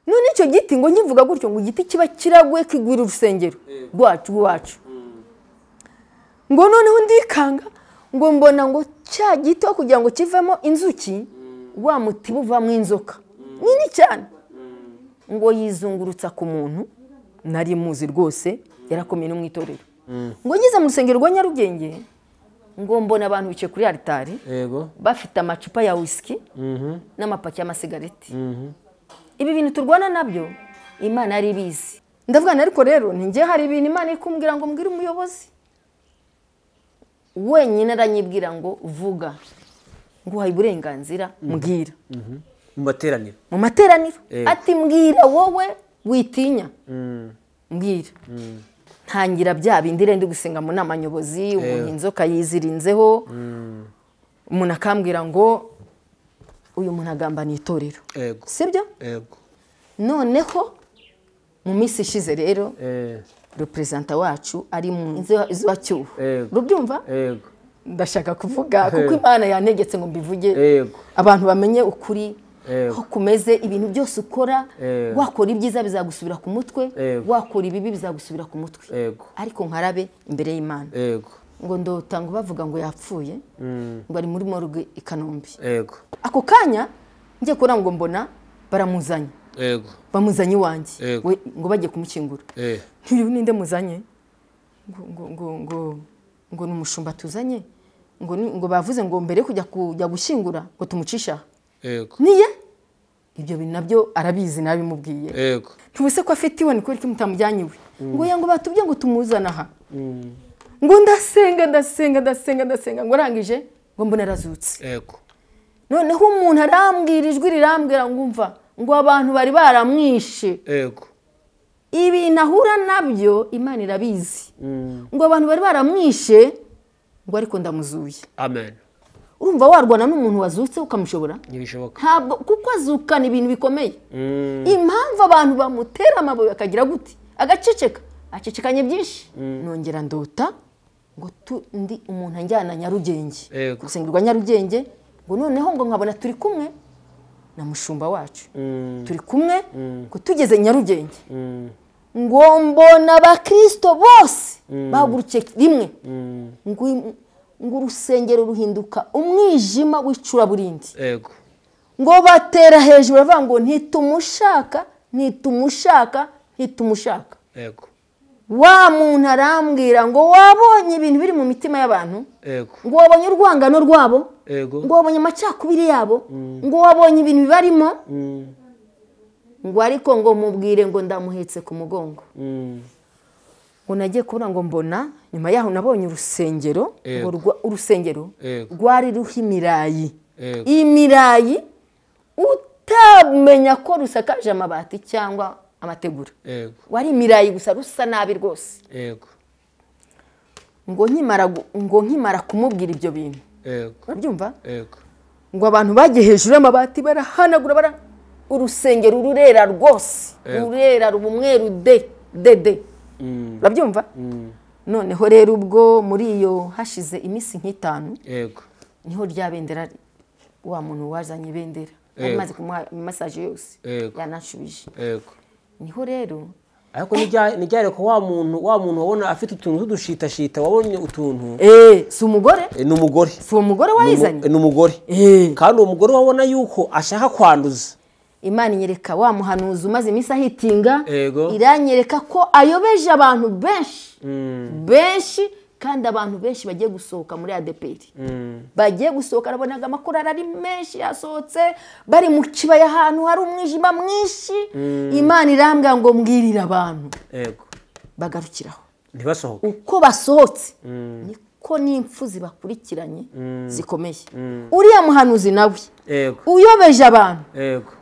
None icyo giti ngo nkivuga gutyo ngo igiti kiba kiraguye kigwira urusengero rwacu wacu. Ngo noneho ndikanga ngo mbona ngo cya giti kugira ngo kivemo inzuki wa muti buvamo inzoka nini cyane. Ngo yizungurutsa ku muntu nari muzi rwose yarakomeye no mu itorero. Ngo ngeze mu rusengero rwa Nyarugenge ngo mbona abantu bicaye kuri altari bafite amacupa ya whisky n'amapaki y'amasigareti. Ibi bintu turwana nabyo Imana ari bizi. Ndavuga ariko rero ninjye hari ibintu Imana ikumbwira ngo mbwire umuyobozi. Wenyine aranyibwira ngo vuga nguhaye uburenganzira mbwira. Mu materaniro. Mu materaniro. Ati mbwira wowe witinya. Mbwira. Ntangira bya bindi ndi gusenga mu nama nyobozi umuntu inzoka yizirinzeho. Umuntu akambwira ngo uyu muntu agamba ni itorero. Sibyo? Yego. Noneho mu minsi ishize rero representa wacu ari mu nzu wacyuho. Rubyumva? Yego. Ndashaka kuvuga kuko Imana yantegetse ngo mbivuge. Yego. Abantu bamenye ukuri ko kumeze ibintu byose ukora, wakora ibyiza bizagusubira ku mutwe, wakora ibibi bizagusubira ku mutwe. Ariko nkarabe imbere y'Imana. Yego. Ngo ndota ngo bavuga ngo yapfuye, ngo ari muri morgue i Kanombe. Yego. Ako kanya ngiye kubona ngo mbona baramuzanye. Yego. Bamuzanye iwanjye ngo bagiye kumukingura. Ntiyu ninde muzanye? Ngo ngo ngo ngo ngo numushumba tuzanye, ngo ngo bavuze ngo mbere kujya gushyingura ngo tumucisha. Yego. Niye ibyo bintu nabyo arabizi nabimubwiye. Yego. Ntubuse ko afite iwe ni ko mutamujyanye iwe. Ngo yango batubye ngo tumuzana aha. Ngo ndasenga ndasenga ndasenga ndasenga ngo arangije ngo mbona arazutse. Yego. Noneho umuntu arambwira ijwi rirambwira ngo umva ngo abantu bari baramwishe. Yego. Ibintu ahura nabyo Imana irabizi. Ngo abantu bari baramwishe ngo ariko ndamuzuye. Amen. Urumva warwana n'umuntu wazutse ukamushobora? Ntibishoboka. Ntabwo kuko azukana ibintu bikomeye. Impamvu abantu bamutera amabuye akagira gute? Agaceceka. Acecekanye byinshi. Nongera ndota ngo ndi umuntu anjyana Nyarugenge. Gusengerwa Nyarugenge ngo noneho ngo nkabona turi kumwe na mushumba wacu. Turi kumwe ngo tugeze Nyarugenge. Ngo mbona abakristo bose bahagurukiye rimwe. Ngo urusengero ruhinduka umwijima w'icuraburindi. Yego. Ngo batera hejuru bavuga ngo ntitumushaka, ntitumushaka, ntitumushaka. Yego. Wa muntu arambwira ngo wabonye ibintu biri mu mitima y'abantu. Yego. Ngo wabonye urwangano rwabo. Yego. Ngo wabonye amacakubiri yabo. Ngo wabonye ibintu bibarimo. Ngo ariko ngo mubwire ngo ndamuhetse ku mugongo. Ngo nagiye kubona ngo mbona nyuma yaho nabonye urusengero, ngo urusengero rwari ruha imirayi. Imirayi utamenya ko rusakaje amabati cyangwa amategura. Wari imirayi gusa rusa nabi rwose. Yego. Ngo nkimara kumubwira ibyo bintu. Yego. Urabyumva? Yego. Ngo abantu bagiye hejuru y'amabati barahanagura bara urusengero rurera rwose. Rurera rubumweru de de de. Urabyumva? Noneho rero ubwo muri iyo hashize iminsi nk'itanu. Yego. Niho rya bendera wa muntu wazanye bendera. Amaze kumuha massage yose. Yanashubije. Yego. Niho rero ariko nijyare ko wa muntu wabona afite utuntu tudushita wabonye utuntu. Si umugore? Ni umugore. Si umugore wayizanye? Ni umugore. Kandi uwo mugore wabona yuko ashaka kwanduza. Imana inyereka wa muhanuzi umaze iminsi ahitinga, iranyereka ko ayobeje abantu benshi. Benshi kandi abantu benshi bagiye gusohoka muri ADPR. Bagiye gusohoka arabonaga amakuru ari menshi yasohotse bari mu kibaya ahantu hari umwijima mwinshi. Imana irambwira ngo mbwirira abantu. Yego. Bagarukiraho. Ntibasohoke. Uko basohotse niko n'impfu zibakurikiranye zikomeye. Uriya muhanuzi nawe uyobeje abantu.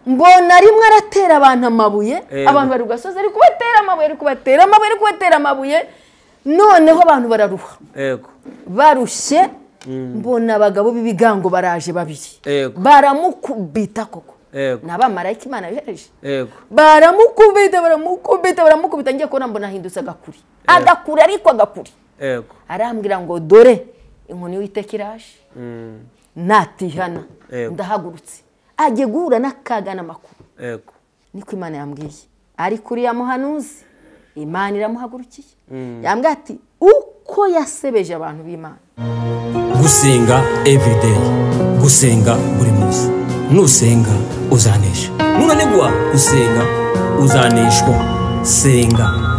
Mbona rimwe aratera abantu amabuye, abantu bari gasozi ari kubatera amabuye, ari kubatera amabuye, ari kubatera amabuye. Noneho abantu bararuha. Yego. Barushye mbona abagabo b'ibigango baraje babiri. Baramukubita koko. N'abamarayika Imana yohereje. Baramukubita baramukubita baramukubita ngiye kubona mbona ahindutse agakuri. Agakuri ariko agakuri. Yego. Arambwira ngo dore inkoni y'Uwiteka iraje. Natihana ndahagurutse. Agiye guhura n'akaga n'amakuru. Yego. Niko Imana yambwiye. Ariko uriya muhanuzi Imana iramuhagurukiye. Yambwiye ati uko yasebeje abantu b'Imana. Gusenga everyday, gusenga buri munsi. Nusenga uzanesha, nunanigwa gusenga uzaneshwa. Senga.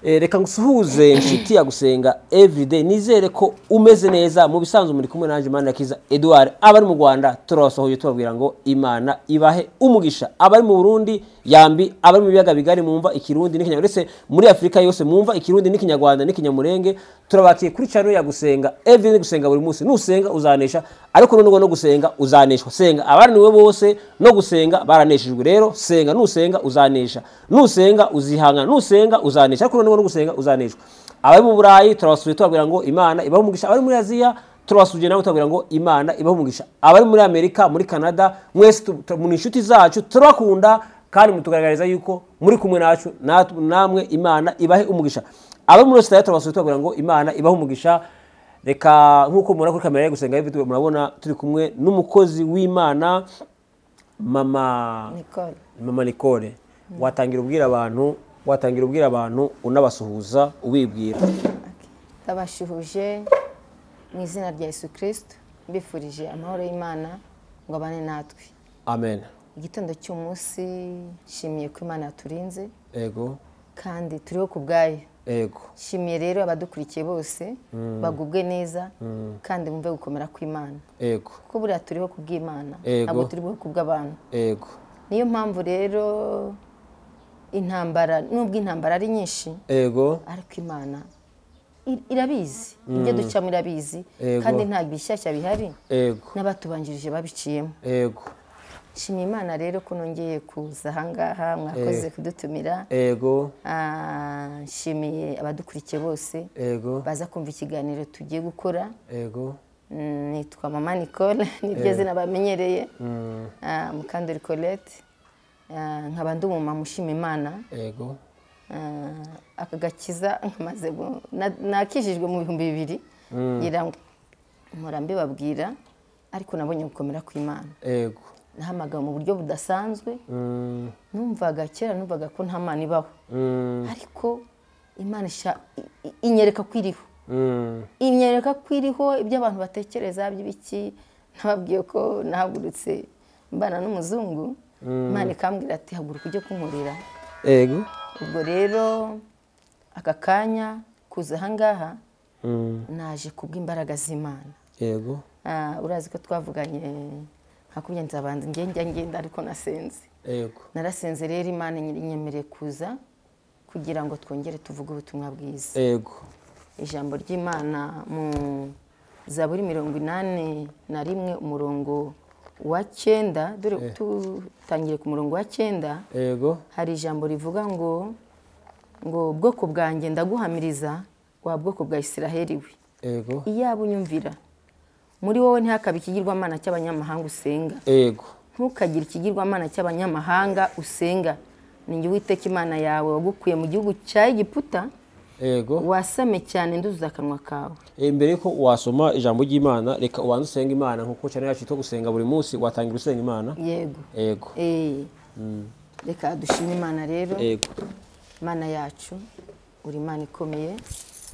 Reka ngusuhuze inshuti ya Gusenga Everyday, nizere ko umeze neza. Mu bisanzwe muri kumwe nanje Manirakiza Edouard. Abari mu Rwanda turabasohoye tubabwira ngo Imana ibahe umugisha. Abari mu Burundi yambi, abari mu biyaga bigari mumva ikirundi n'ikinyarwanda, ndetse muri Afrika yose mumva ikirundi n'ikinyarwanda n'ikinyamurenge, turabakiye kuri channel ya Gusenga Everyday. Gusenga buri munsi, nusenga uzanesha, ariko none no gusenga uzaneshwa. Senga, abananiwe bose no gusenga baraneshejwe. Rero senga, nusenga uzanesha, nusenga uzihangana, nusenga uzanesha, ariko none no gusenga uzaneshwa. Abari mu Burayi turabasuye tubabwira ngo Imana ibahe umugisha. Abari muri Aziya turabasuje nabo tubabwira ngo Imana ibahe umugisha. Abari muri Amerika, muri Canada, mwese muri inshuti zacu turabakunda kandi mutugaragariza yuko muri kumwe nacu, namwe Imana ibahe umugisha. Abari muri Australia turabasuye tubabwira ngo Imana ibahe umugisha. Reka nkuko mubona kuri kamera ya Gusenga Everyday, murabona turi kumwe n'umukozi w'Imana Mama Nicole. Mama Nicole, watangira ubwira abantu unabasuhuza ubibwira. Ndabashuhuje mu izina rya Yesu Kristo, mbifurije amahoro y'Imana ngo abane natwe. Amen. Igitondo cy'umunsi nshimiye ko Imana yaturinze. Ego. Kandi turiho ku bwayo. Ego. Nshimiye rero abadukurikiye bose bagubwe neza kandi bumve gukomera kw'Imana. Ego. Kuko buriya turiho ku bw'Imana, ntabwo turiho ku bw'abantu. Ego. Niyo mpamvu rero intambara, nubwo intambara ari nyinshi, ego, ariko Imana irabizi, ibyo ducamo irabizi, kandi nta bishyashya bihari. Ego. N'abatubanjirije babiciyemo. Ego. Nshimiye Imana rero ko nongeye kuza ahangaha, mwakoze kudutumira. Ego. Nshimiye abadukurikiye bose. Ego. Baza kumva ikiganiro tugiye gukora. Ego. Nitwa Mama Nicole, niryo zina bamenyereye. Mukandori Colette. Nkaba ndi umumama ushima Imana. Ego. Aka gakiza nkamaze nakijijwe mu 2000, ngira mpora mbibabwira, ariko nabonye gukomera kw'Imana. Ego. Nahamagawe mu buryo budasanzwe. Numvaga kera, numvaga ko nta Mana ibaho, ariko Imana inyereka ko iriho. Inyereka ko iriho. Ibyo abantu batekereza by'ibiki, nababwiye ko nahagurutse mbana n'umuzungu, Imana ikambwira ati haguruka ujye kunkorera. Ego. Ubwo rero aka kanya kuza ahangaha naje kubw'imbaraga z'Imana. Ego. Urazi ko twavuganye nkakubye nzabanza ngenda ngenda, ariko nasenze. Ego. Narasenze rero Imana inyemereye kuza kugira ngo twongere tuvuge ubutumwa bwiza. Ego. Ijambo ry'Imana mu Zaburi 81 umurongo wa 9, dore tutangire ku murongo wa 9. Ego. Hari ijambo rivuga ngo bwoko bwanjye ndaguhamiriza, wa bwoko bwa Isiraheli we. Ego. Iyaba unyumvira, muri wowe ntihakabe ikigirwamana cy'abanyamahanga usenga. Ego. Ntukagire ikigirwamana cy'abanyamahanga usenga. Ni njye Uwiteka Imana yawe wagukuye mu gihugu cya Egiputa. Ego. Wasame cyane nduzuza akanwa kawe. Mbere ko wasoma ijambo ry'Imana, reka ubanze usenge Imana nkuko cyane yacu to gusenga buri munsi. Watangira usenga Imana. Yego. Ego. Reka dushime Imana rero. Ego. Imana yacu, uri Imana ikomeye,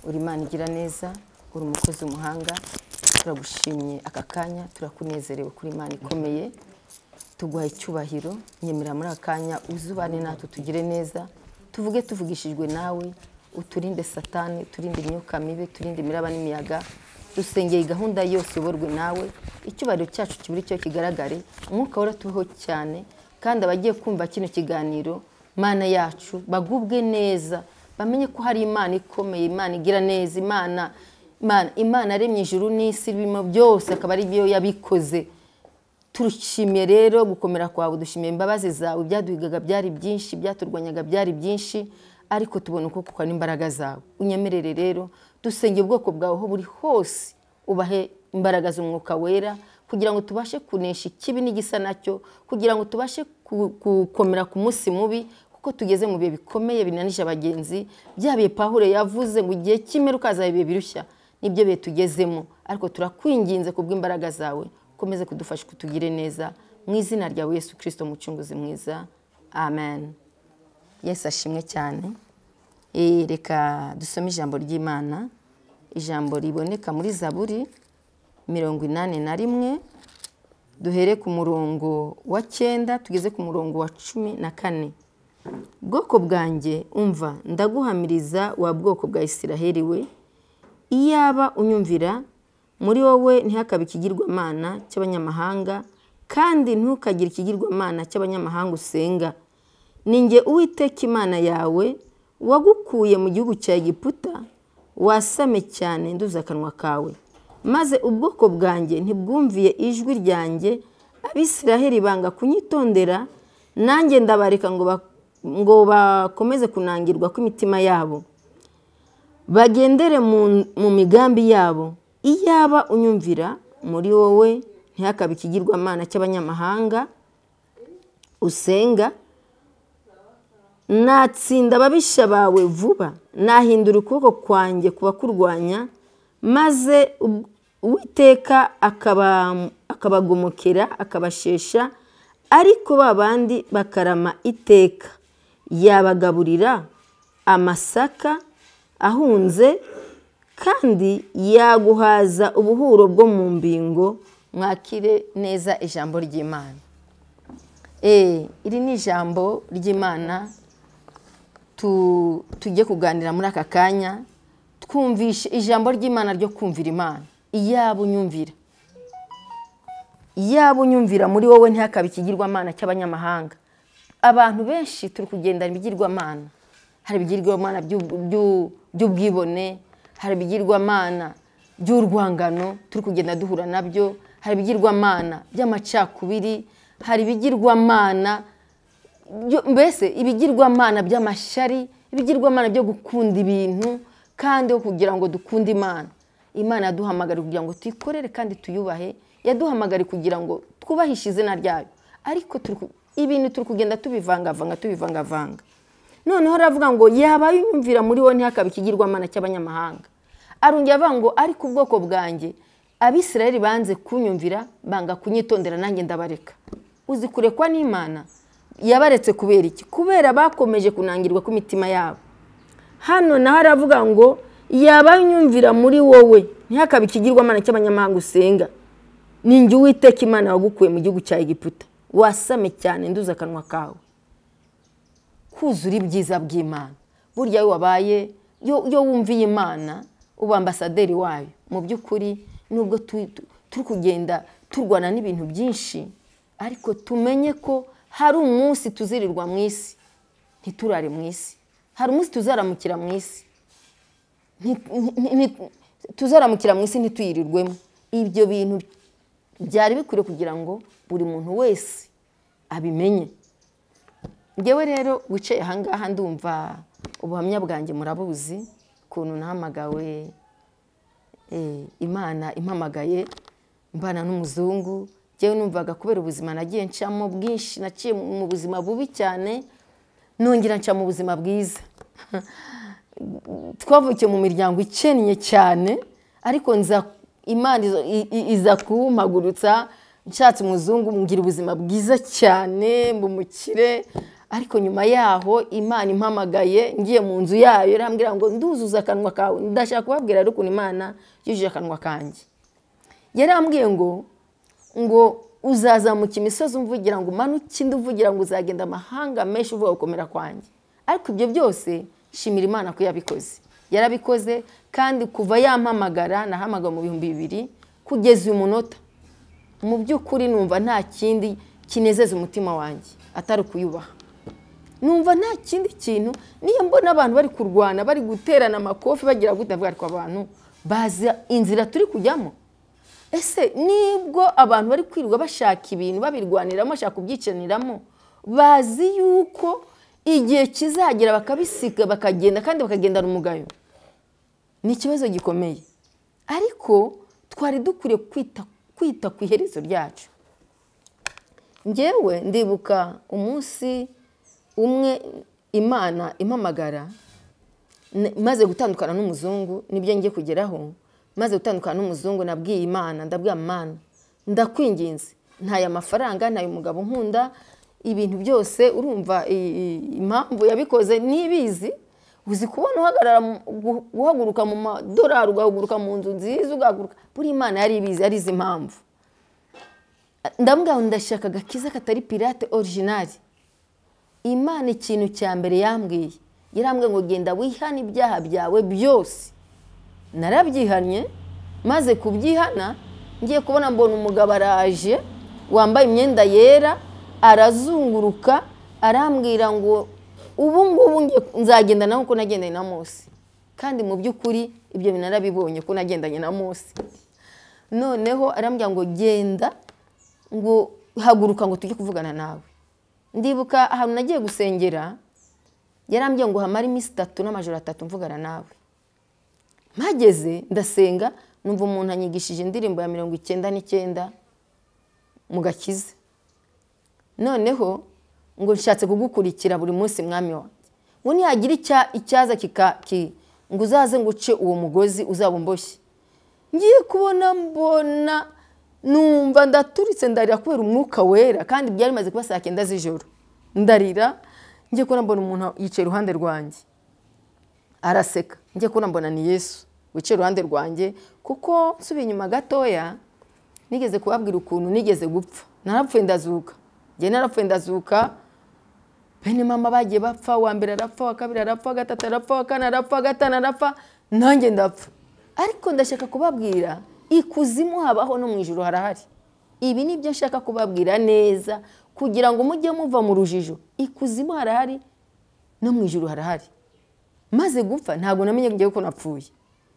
uri Imana igira neza, uri umukozi umuhanga. Turagushimye aka kanya, turakunezerewe kuri Imana ikomeye. Tuguha icyubahiro, nyemera muri akanya uzubane natwe tugire neza, tuvuge tuvugishijwe nawe, uturinde Satani, turinde imyuka mibi, turinde imiraba n'imiyaga. Dusengeye gahunda yose uborwe nawe, icyubahiro cyacu kiburi cyo kigaragare, umwuka wera tubeho cyane, kandi abagiye kumva kino kiganiro, Mana yacu bagubwe neza, bamenye ko hari Imana ikomeye, Imana igira neza, Imana aremye ijuru n'isi birimo byose, akaba ari byo yabikoze. Turushimiye rero gukomera kwawe, dushimiye imbabazi zawe, ibyaduhigaga byari byinshi, byaturwanyaga byari byinshi, ariko tubona uko kuko n'imbaraga zawe. Unyemerere rero dusenge ubwoko bwawe aho buri hose, ubahe imbaraga z'umwuka wera kugira ngo tubashe kunesha ikibi n'igisa nacyo, kugira ngo tubashe gukomera ku munsi mubi, kuko tugeze mu bihe bikomeye binanije abagenzi. Bya bihe Pawulo yavuze ngo igihe cy'imperuka hazaba ibihe birushya, nibyo bihe tugezemo, ariko turakwinginze kubw'imbaraga zawe, ukomeze kudufasha kutugire neza Mu izina rya Yesu Kristo mucunguzi mwiza, amen. Yesu ashimwe cyane. Reka dusome ijambo ry'Imana, ijambo riboneka muri Zaburi 81, duhere ku murongo wa 9 tugeze ku murongo wa 14. Bwoko bwanjye umva, ndaguhamiriza wa bwoko bwa Isiraheli we, iyaba unyumvira, muri wowe ntihakabe ikigirwamana cy'abanyamahanga, kandi ntukagire ikigirwamana cy'abanyamahanga usenga. Ninjye Uwiteka Imana yawe wagukuye mu gihugu cya Egiputa, wasame cyane nduza akanwa kawe. Maze ubwoko bwanjye ntibwumviye ijwi ryanjye, Abisiraheli banga kunyitondera, nanjye ndabareka ngo bakomeze kunangirwa kw'imitima yabo, bagendere mu migambi yabo. Iyaba unyumvira, muri wowe ntihakabe ikigirwamana cy'abanyamahanga usenga, natsinda ababisha bawe vuba, nahindura ukuboko kwanjye kubakurwanya, maze Uwiteka akabagomokera akabashesha, ariko babandi bakarama iteka. Yabagaburira amasaka ahunze, kandi yaguhaza ubuhuro bwo mu mbingo. Mwakire neza ijambo ry'Imana. Iri ni ijambo ry'Imana tujye kuganira muri aka kanya, twumvishe ijambo ry'Imana ryo kumvira Imana. Iyaba unyumvira, iyaba unyumvira, muri wowe ntihakabe ikigirwamana cy'abanyamahanga. Abantu benshi turi kugendana ibigirwamana. Hari ibigirwamana by'ubwibone, hari ibigirwamana by'urwangano turi kugenda duhura nabyo, hari ibigirwamana by'amacakubiri, hari ibigirwamana mbese ibigirwamana by'amashyari, ibigirwamana byo gukunda ibintu, kandi kugira ngo dukunde Imana. Imana yaduhamagariye kugira ngo tuyikorere kandi tuyubahe, yaduhamagariye kugira ngo twubahishe izina ryayo, ariko ibintu turi kugenda tubivangavanga tubivangavanga. Noneho aravuga ngo yaba yumvira, muri wowe ntihakabe ikigirwamana cy'abanyamahanga. Arongera avuga ngo ariko ubwoko bwanjye Abisirayeli banze kunyumvira, banga kunyitondera, nanjye ndabareka. Uzi kurekwa n'Imana? Yabaretse kubera iki? Kubera bakomeje kunangirwa kw'imitima yabo. Hano naho aravuga ngo yaba yumvira, muri wowe ntihakabe ikigirwamana cy'abanyamahanga usenga, ninjye Uwiteka Imana wagukuye mu gihugu cya Egiputa, wasame cyane nduza akanwa kawe. Kuzura ibyiza by'Imana. Burya iyo wabaye, iyo wumviye Imana, uba ambasaderi wayo. Mu by'ukuri nubwo turi kugenda turwana n'ibintu byinshi, ariko tumenye ko hari umunsi tuzirirwa mu isi ntiturare mu isi, hari umunsi tuzaramukira mu isi tuzaramukira mu isi ntituyirirwemo. Ibyo bintu byari bikwiriye kugira ngo buri muntu wese abimenye. Ngewe rero wicaye ahangaha ndumva ubuhamya bwanjye murabuzi, ukuntu nahamagawe, Imana impamagaye mbana n'umuzungu. Ngewe numvaga kubera ubuzima nagiye ncamo bwinshi, naciye mu buzima bubi cyane, nongera nca mu buzima bwiza. Twavukiye mu miryango ikennye cyane, ariko nza Imana iza kumpagurutsa, nshatse umuzungu ngira ubuzima bwiza cyane, mbumukire. Ariko nyuma yaho Imana impamagaye ngiye mu nzu yayo, irambwira ngo nduzuza akanwa kawe. Ndashaka kubabwira rero ukuntu Imana yujuje akanwa kanjye. Yarambwiye ngo uzazamuka imisozi umvugira ngo umanuke indi uvugira ngo uzagenda amahanga menshi uvuga gukomera kwanjye. Ariko ibyo byose shimira Imana ko yabikoze. Yarabikoze, kandi kuva yampamagara, nahamagawe mu 2000 kugeza uyu munota, mu by'ukuri numva nta kindi kinezeza umutima wanjye atari kuyubaha. Numva nta kindi kintu. Niyo mbona abantu bari kurwana, bari guterana amakofi, bagira gute, ndavuga ariko abantu bazi inzira turi kujyamo. Ese nibwo abantu bari kwirirwa bashaka ibintu babirwaniramo, bashaka kubyicaniramo, bazi yuko igihe kizagera bakabisiga bakagenda, kandi bakagendana umugayo. Ni ikibazo gikomeye, ariko twari dukwiriye kwita ku iherezo ryacu. Ngewe ndibuka umunsi umwe Imana impamagara, maze gutandukana n'umuzungu, nibyo ngiye kugeraho. Maze gutandukana n'umuzungu, nabwiye Imana, ndabwira Imana, ndakwinginze Ntaye amafaranga, ntaye umugabo nkunda, ibintu byose. Urumva impamvu yabikoze nibizi. Uzi kubona uhagarara guhaguruka mu madolari, ugahaguruka mu nzu nziza, ugahaguruka buri Imana yari ibizi, yarizi impamvu. Ndamubwira ngo ndashaka agakiza katari pirate original. Imana ikintu cya mbere yambwiye, yarambwiye ngo genda wihane ibyaha byawe byose. Narabyihannye, maze kubyihana ngiye kubona mbona umugabo araje wambaye imyenda yera, arazunguruka arambwira ngo ubu ngubu nzagenda nawe uko nagendanye na Mose. Kandi mu by'ukuri ibyo binarabibonye ko nagendanye na Mose. Noneho arambwira ngo genda, ngo haguruka ngo tujye kuvugana nawe. Ndibuka ahantu nagiye gusengera, yarambwiye ngo hamare iminsi 3 n'amajoro 3 mvugana nawe. Mpageze ndasenga, numva umuntu anyigishije indirimbo ya 99 mu gakiza. Noneho ngo nshatse kugukurikira buri munsi mwami wanjye, ngo nihagira icyaza ngo uzaze ngo uce uwo mugozi uzaba umboshye. Ngiye kubona mbona numva ndaturitse ndarira kubera umwuka wera, kandi byari bimaze kuba saa 9 z'ijoro. Ndarira, ngiye kubona mbona umuntu yicaye iruhande rwanjye araseka. Ngiye kubona mbona ni Yesu wicaye iruhande rwanjye. Kuko nsubiye inyuma gatoya, nigeze kubabwira ukuntu nigeze gupfa. Narapfuye ndazuka. Njye narapfuye ndazuka. Bene mama bagiye bapfa, uwa mbere arapfa, uwa kabiri arapfa, uwa gatatu arapfa, uwa kane arapfa, uwa gatanu arapfa, nanjye ndapfa. Ariko ndashaka kubabwira ikuzimu habaho no mu ijuru harahari. Ibi nibyo nshaka kubabwira neza kugira ngo mujye muva mu rujijo. Ikuzimu harahari no mu ijuru harahari. Maze gupfa ntabwo namenye ngiye ko napfuye.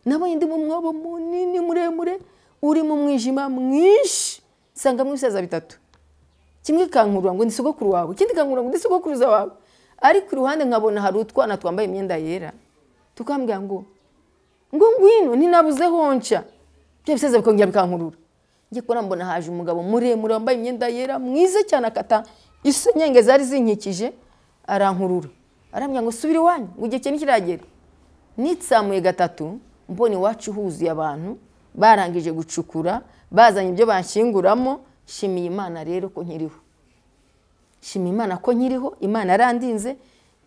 Nabonye ndi mu mwobo munini muremure uri mu mwijima mwinshi, nsanga mu bisaza bitatu. Kimwe kankurura ngo ndi sogokuru wawe, ikindi kankurura ngo ndi sogokuruza wawe. Ariko iruhande nkabona hari utwana twambaye imyenda yera, tukambwira ngo ngwino ninabuze honca. Bya bisaza bikongera bikankurura. Ngiye kubona mbona haje umugabo muremure wambaye imyenda yera mwiza cyane, akata isenyenge zari zinkikije, arankurura. Arambwira ngo subira iwanyu, ngo igihe cye kiragera. Nitsamuye gatatu mbona iwacu huzuye abantu barangije gucukura, bazanye ibyo banshinguramo. Shimiye Imana rero ko nkiriho. Shimiye Imana ko nkiriho, Imana yarandinze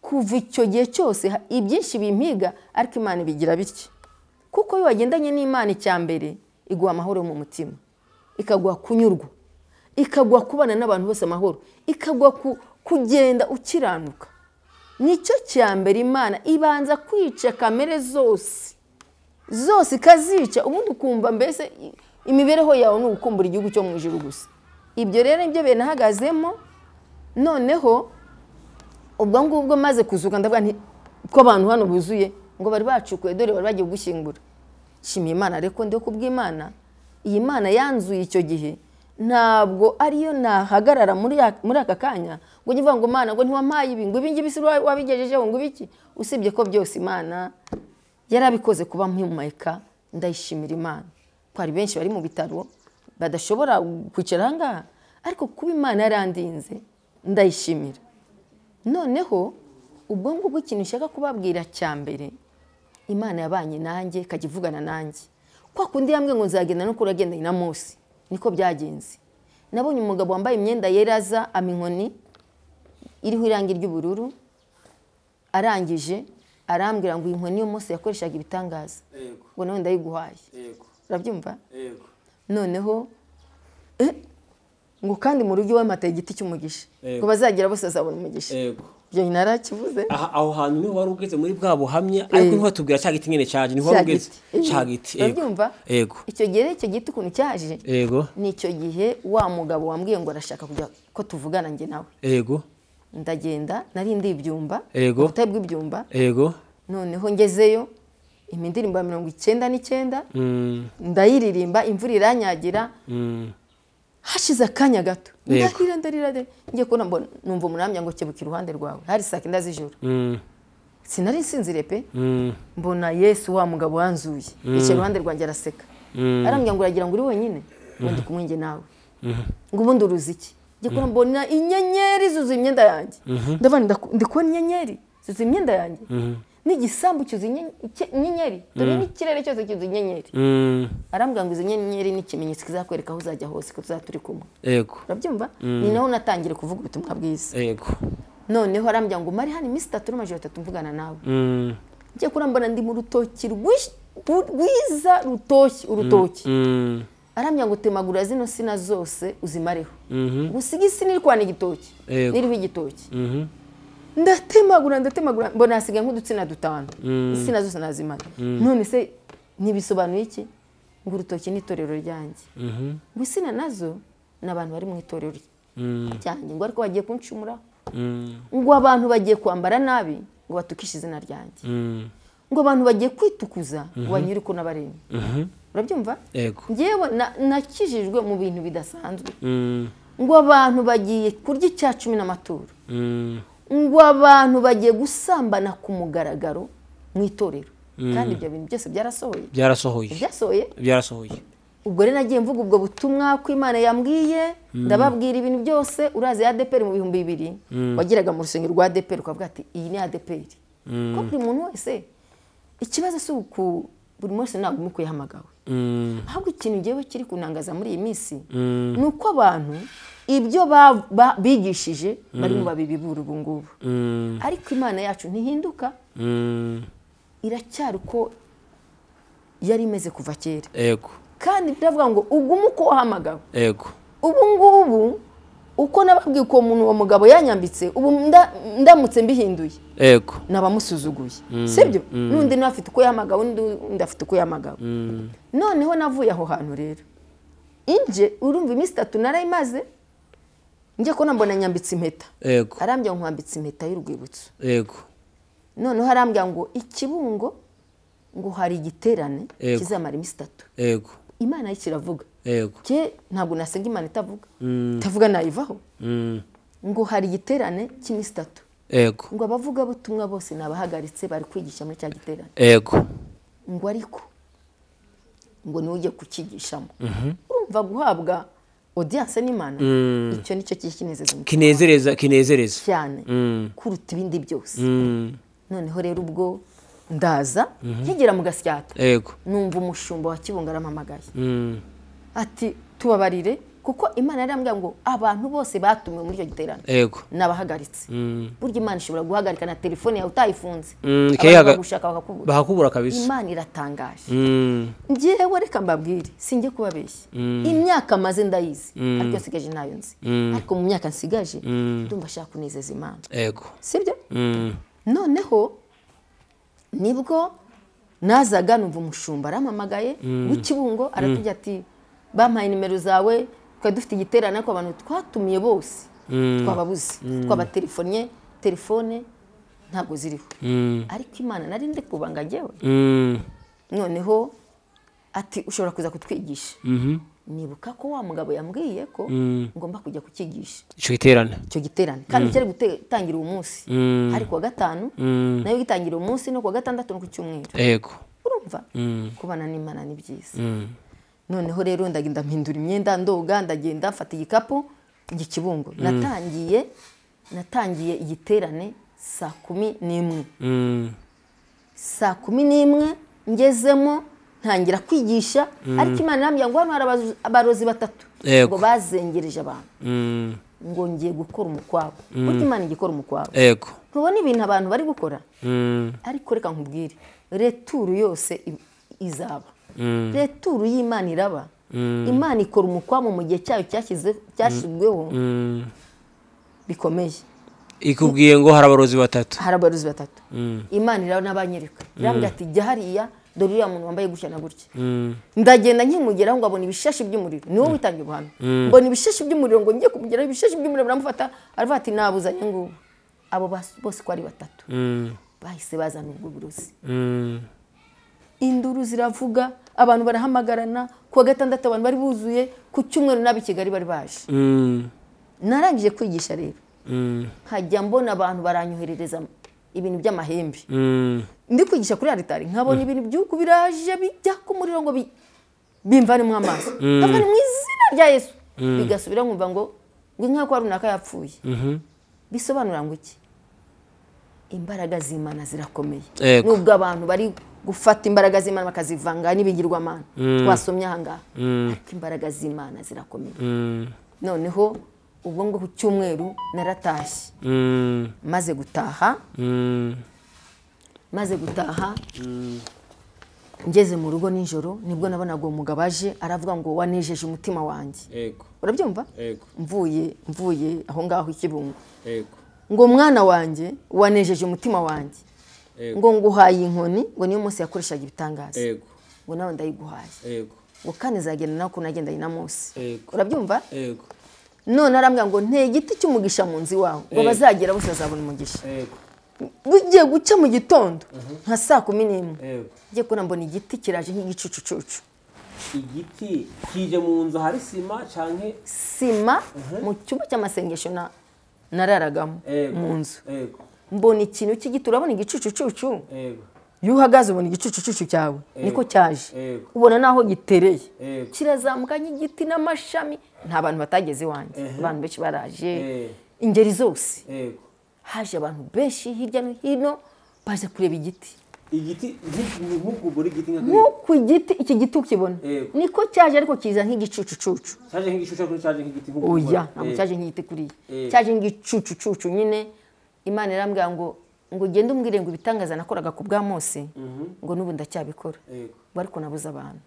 kuva icyo gihe cyose. Ibyinshi bimpiga ariko Imana ibigira bityo. Kuko iyo wagendanye n'Imana icya mbere iguha amahoro mu mutima, ikaguha kunyurwa, ikaguha kubana n'abantu bose amahoro, ikaguha kugenda ukiranuka. Nicyo cya mbere Imana ibanza kwica kamere zose zose ikazica, ubundi ukumva mbese imibereho yawe ni ugukumbura igihugu cyo mu ijuru gusa. Ibyo rero nibyo benahagazemo. Noneho ubwo ngubwo maze kuzuka ndavuga nti ko abantu hano buzuye ngo bari bacukuye, dore bari bagiye gushyingura. Shimiye Imana reko ndi kubw'Imana. Iyi Mana yanzuye icyo gihe, ntabwo ariyo nahagarara muri aka kanya ngo ngivuga ngo Mana ngo ntiwampaye ibi, ngo ibi ngibi si wabigejejeho, ngo ibiki. Usibye ko byose Imana yarabikoze kuba mpumeka, ndayishimira Imana. Ko hari benshi bari mu bitaro badashobora kwicara aha ngaha, ariko kuba Imana yarandinze ndayishimira. Noneho ubwo ngubwo ikintu nshaka kubabwira cya mbere, Imana yabanye nanjye ikajya ivugana nanjye. Kwa kundi yambwiye ngo nzagenda no kuragendanye na Mose, niko byagenze. Nabonye umugabo wambaye imyenda yera aza ama inkoni iriho irangi ry'ubururu, arangije arambwira ngo iyi nkoni yo Mose yakoreshaga ibitangaza, ngo nawe ndayiguhaye. Urabyumva? Noneho ngo kandi mu rugo iwe mateye igiti cy'umugisha, ngo bazagera bose bazabona umugisha. Ibyo narakivuze. Aho hantu niho wari ugeze muri bwa buhamya, ariko niho watubwira cya giti nyine cyaje, niho wari ugeze cya giti. Urabyumva? Icyo gihe icyo giti ukuntu cyaje, ni icyo gihe wa mugabo wambwiye ngo arashaka kujya ko tuvugana njye nawe. Ndagenda, nari ndi ibyumba, ubutayu bw'ibyumba. Noneho ngezeyo indirimbo ya 99 ndayiririmba, imvura iranyagira. Hashize akanya gato ndarira ndarira, ngiye kubona mbona numva umunamya ngo kebuka iruhande rwawe. Hari saa 9 z'ijoro. Sinari nsinzire pe. Mbona Yesu wa mugabo wanzuye yicaye iruhande rwanjye araseka. Arambwira ngo uragira ngo uri wenyine, ngo ndi kumwe njye nawe, ngo ubundi uruzi iki? Ngiye kubona mbona inyenyeri zuzuye imyenda yanjye. Ndavuga ndi kubona inyenyeri zuzuye imyenda yanjye. N'igisambu cyuzuye inyenyeri, dore n'ikirere cyose cyuzuye inyenyeri. Arambwira ngo izo nyenyeri ni ikimenyetso kizakwereka aho uzajya hose ko tuzaba turi kumwe. Yego. Urabyumva? Ni naho natangire kuvuga ubutumwa bwiza. Yego. Noneho arambwira ngo mari hano iminsi 3 n'amajoro 3 mvugana nawe. Ngiye kurambona ndi mu rutoki rwiza rutoki urutoki. Arambwira ngo temagura zino sina zose uzimareho. Gusiga isi niri kwana igitoki. Niriho igitoki. Ndatemagura mbona hasigaye nk'udutsina dutanu. Insina zose nazimara. None se ntibisobanuye iki? Ngo urutoki ni itorero ryanjye. Ngo insina nazo ni abantu bari mu itorero ryanjye. Ngo ariko bagiye kuncumura. Ngo abantu bagiye kwambara nabi ngo batukishe izina ryanjye. Ngo abantu bagiye kwitukuza ngo banyure uko n'abaremye. Urabyumva? Njyewe nakijijwe mu bintu bidasanzwe. Ngo abantu bagiye kurya icya 10 n'amaturo. Ngo abantu bagiye gusambana ku mugaragaro mu itorero. Kandi ibyo bintu byose byarasohoye. Byarasohoye. Ubwo rero nagiye mvuga ubwo butumwa ko Imana yambwiye, ndababwira ibintu byose. Urazi ADPR mu 2000 wageraga mu rusengero rwa ADPR ukavuga ati iyi ni ADPR. Ko buri muntu wese ikibazo si uku buri munsi ntabwo umuko yahamagawe. Ahubwo ikintu ngewe kiri kunangaza muri iyi minsi ni uko abantu ibyo bigishije barimo babibibura ubu ngubu. Ariko Imana yacu ntihinduka. Iracyari uko yari imeze kuva kera. Yego. Kandi biravuga ngo ugume uko wahamagawe. Yego. Ubu ngubu uko nababwiye uko umuntu uwo mugabo yanyambitse ubu ndamutse mbihinduye. Yego. Nabamusuzuguye. Sibyo? N'undi nawe afite uko yahamagawe, n'undi afite uko yahamagawe. Noneho navuye aho hantu rero. Inje urumva iminsi 3 narayimaze. Ngiye ko nambona nyambitse impeta. Yego. Arambya nkwambitse impeta y'urwibutso. Yego. Noneho arambya ngo ikibungo ngo hari igiterane kizamara iminsi 3. Yego. Imana ikiravuga. Yego. Ke ntabwo nasenga Imana itavuga. Itavuga nayivaho. Ngo hari igiterane cy'iminsi 3. Yego. Ngo abavuga butumwa bose nabahagaritse bari kwigisha muri cya giterane. Yego. Ngo ariko ngo niwe ujye kukigishamo. Urumva guhabwa audience n'Imana icyo nicyo kinezeza. Kinezereza cyane kuruta ibindi byose. Noneho rero ubwo ndaza nkigera mu Gasyata. Yego. Numva umushumba wa Kibungo arampamagaye. Ati tubabarire kuko Imana yarambwiye ngo abantu bose batumiwe muri icyo giterane. Yego. Nabahagaritse. Burya Imana ishobora guhagarika na telefone yawe utayifunze. Gushaka bakakubura. Bakakubura kabisa. Imana iratangaje. Njyewe reka mbabwire, sinjye kubabeshya. Imyaka maze ndayizi, ariko nsigaje nayo nzi. Ariko mu myaka nsigaje ndumva ashaka kunezeza Imana. Yego. Sibyo? Noneho nibwo nazaga numva umushumba arampamagaye w'Ikibungo aratubwira ati bampaye nimero zawe twari dufite igiterane ariko abantu twatumiye bose twababuze twabatelefonnye telefone ntabwo ziriho. Ariko Imana nari ndi kubanga njyewe. Noneho ati ushobora kuza kutwigisha. Nibuka ko wa mugabo yambwiye ko ngomba kujya kukigisha icyo giterane kandi cyari gutangira uwo munsi. Hari kuwa 5 nayo gitangira uwo munsi no kuwa 6 no ku cyumweru. Yego. Urumva kubana n'Imana ni byiza. Noneho rero ndagenda mpindura imyenda ndoga ndagenda mfata igikapu njya Kibungo. Natangiye igiterane saa 11. Saa 11 ngezemo ntangira kwigisha. Ariko Imana irambwira ngo hano hari abarozi 3 ngo bazengereje abantu. Ngo ngiye gukora umukwabo. Burya Imana igikora umukwabo. Yego. Ntubona ibintu abantu bari gukora. Ariko reka nkubwire, returu yose izaba. Returu y'Imana iraba. Imana ikora umukwabo mu gihe cyayo cyashyizweho bikomeye. Ikubwiye ngo hari abarozi 3. Hari abarozi 3. Imana iraba n'abanyereka. Irambwira ati jya hariya dore uriya muntu wambaye gutya na gutya. Ndagenda nkimugeraho ngo abona ibishashi by'umuriro. Niwe witangiye ubuhamya. Mbona ibishashi by'umuriro ngo ngiye kumugeraho ibishashi by'umuriro biramufata aravuga ati nabuzanye ngubu. Abo bose ko ari 3. Bahise bazana ubwo burozi. Induru ziravuga, abantu barahamagarana. Kuwa 6 abantu bari buzuye, ku cyumweru n'ab'i Kigali bari baje. Narangije kwigisha rero. Nkajya mbona abantu baranyoherereza ibintu by'amahembe. Ndi kwigisha kuri altari nkabona ibintu by'uko biraje bijya ku muriro ngo bimvanemo amaso. Ndavuga mu izina rya Yesu. Bigasubira nkumva ngo inka kwa runaka yapfuye. Bisobanura ngo iki? Imbaraga z'Imana zirakomeye. Nubwo abantu bari gufata imbaraga z'Imana bakazivanga n'ibigirwamana twasomye aha ngaha, ariko imbaraga z'Imana zirakomeye. Noneho ubwo ngo ku cyumweru naratashye. Maze gutaha ngeze mu rugo nijoro, nibwo nabonaga uwo mugabo aje aravuga ngo wanejeje umutima wanjye. Urabyumva? Mvuye aho ngaho Ikibungo. Ngo mwana wanjye wanejeje umutima wanjye, ngo nguhaye inkoni, ngo niyo Mose yakoreshaga ibitangaza, ngo nawe ndayiguhaye, ngo kandi nzagenda nawe uko nagendanye na Mose. Urabyumva? None arambwira ngo nteye igiti cy'umugisha mu nzu iwawe, ngo bazagera bose bazabona umugisha. Bugiye guca mu gitondo nka saa 11, ngiye kubona mbona igiti kiraje nk'igicucucucu. Igiti kije mu nzu hari sima canke sima mu cyumba cy'amasengesho nararagamo mu nzu. Mbona ikintu cy'igiti, urabona igicucucucu, iyo uhagaze ubona igicucucucu cyawe niko cyaje, ubona naho gitereye, kirazamuka nk'igiti n'amashami. Nta bantu batageze iwanjye, abantu benshi baraje, ingeri zose. Haje abantu benshi hirya no hino baje kureba igiti. Igiti nk'uko igiti, iki giti ukibona niko cyaje, ariko kiza nk'igicucucucu. Cyaje nk'igicucucucu, cyaje nk'igiti nk'uko. Oya, ntabwo cyaje nk'igiti kuriya, cyaje nk'igicucucucu nyine. Imana irambwira ngo ugende umbwire ngo ibitangaza nakoraga ku bwa Mose, ngo n'ubu ndacyabikora, ngo ariko nabuze abantu.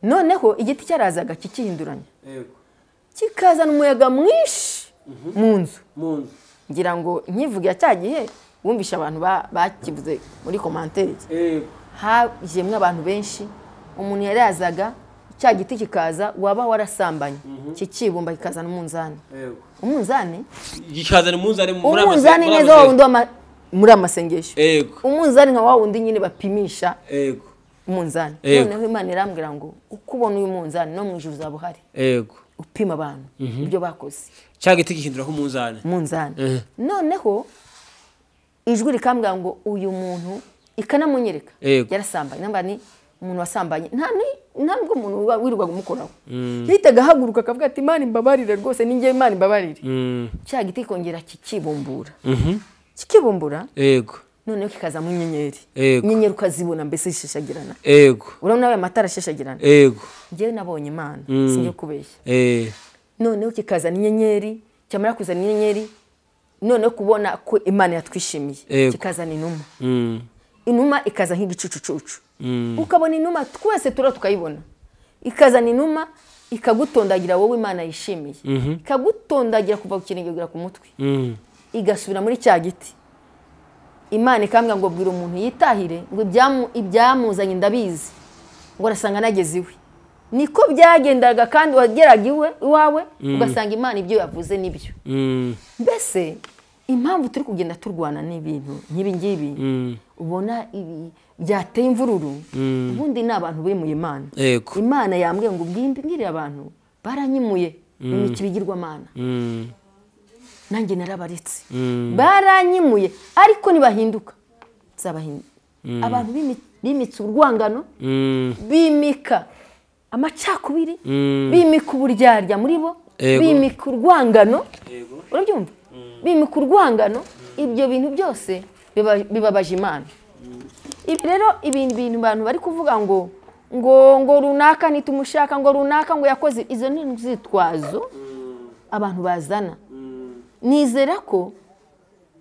Noneho igiti cyarazaga kikihinduranya, kikazana umuyaga mwinshi mu nzu. Ngira ngo nkivuga cya gihe wumvisha abantu bakivuze muri commentaire, hajemwe abantu benshi. Umuntu yarazaga cya giti kikaza, waba warasambanye kikibumba kikazana umunzani. Umunzani gikazana umunzani muri umunzani neza wa wundi muri amasengesho. Umunzani nka wa wundi nyine bapimisha umunzani. Noneho Imana irambwira ngo uko ubona uyu munzani no mu ijuru uzaba uhari, upima abantu ibyo bakoze. Cya giti gihindura ko umunzani. Noneho ijwi rikambwira ngo uyu muntu, ikanamunyereka yarasambanye. Namba ni umuntu wasambanye, ntabwo umuntu wirirwaga umukoraho, yahitaga ahaguruka akavuga ati Imana imbabarire rwose, ni njye Imana imbabarire. Cya giti kongera kikibumbura, kikibumbura, noneho kikazamo inyenyeri. Inyenyeri ukazibona mbese zishashagirana. Urabona ayo matara ashashagirana. Njyewe nabonye Imana, sinjye kubeshya. Noneho kikazana inyenyeri, cyamara kuzana inyenyeri, noneho kubona ko Imana yatwishimiye, kikazana inuma. Inuma ikaza nk'igicucucucu. Ukabona inuma twese tura tukayibona. Ikazana inuma ikagutondagira wowe Imana yishimiye, ikagutondagira kuva ku kirenge kugera ku mutwe, igasubira muri cya giti. Imana ikambwira ngo bwira umuntu yitahire, ngo ibyamuzanye ndabizi, ngo arasanga nageze iwe. Niko byagendaga, kandi wageraga iwe iwawe ugasanga Imana ibyo yavuze nibyo. Mbese impamvu turi kugenda turwana n'ibintu nk'ibi ngibi, ubona ibi byateye imvururu, ubundi ni abantu bimuye Imana. Imana yambwiye ngo ubwimbwire abantu baranyimuye imikibigirwamana, nanjye narabaretse, baranyimuye, ariko nibahinduka nzabahinduka. Abantu bimitse urwangano, bimika amacakubiri, bimika uburyarya muri bo, bimika urwangano. Urabyumva? Bimika urwangano. Ibyo bintu byose bibabaje Imana. Ibi rero ibintu abantu bari kuvuga ngo ngo runaka nitumushaka, ngo runaka ngo yakoze, izo ni inzitwazo abantu bazana. Nizera ko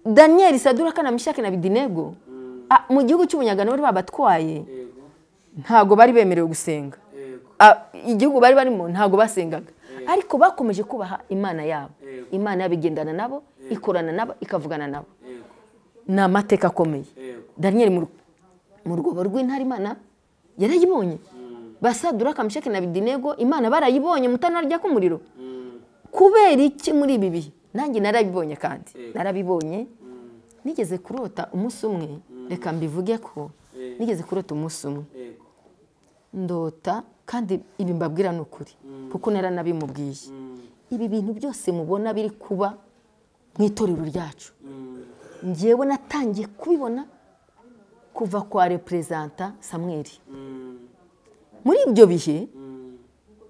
Daniel, Saduraka na Meshaki na Abedenego mu gihugu cy'ubunyagano bari babatwaye, ntago bari bemerewe gusenga. Igihugu bari barimo ntago basengaga, ariko bakomeje kubaha Imana yabo. Imana yabigendana nabo, ikorana nabo, ikavugana nabo. Ni amateka akomeye. Daniel mu rwobo rw'intare Imana yarayibonye. Basaduraka, Meshaki na Abedenego Imana barayibonye mutanara rya kumuriro. Kubera iki muri ibi bihe? Nanjye narabibonye, kandi narabibonye. Nigeze kurota umunsi umwe, reka mbivuge ko nigeze kurota umunsi umwe ndota, kandi ibi mbabwira ni ukuri kuko naranabimubwiye. Ibi bintu byose mubona biri kuba mu itorero ryacu, njyewe natangiye kubibona kuva kwa representa Samuel. Muri ibyo bihe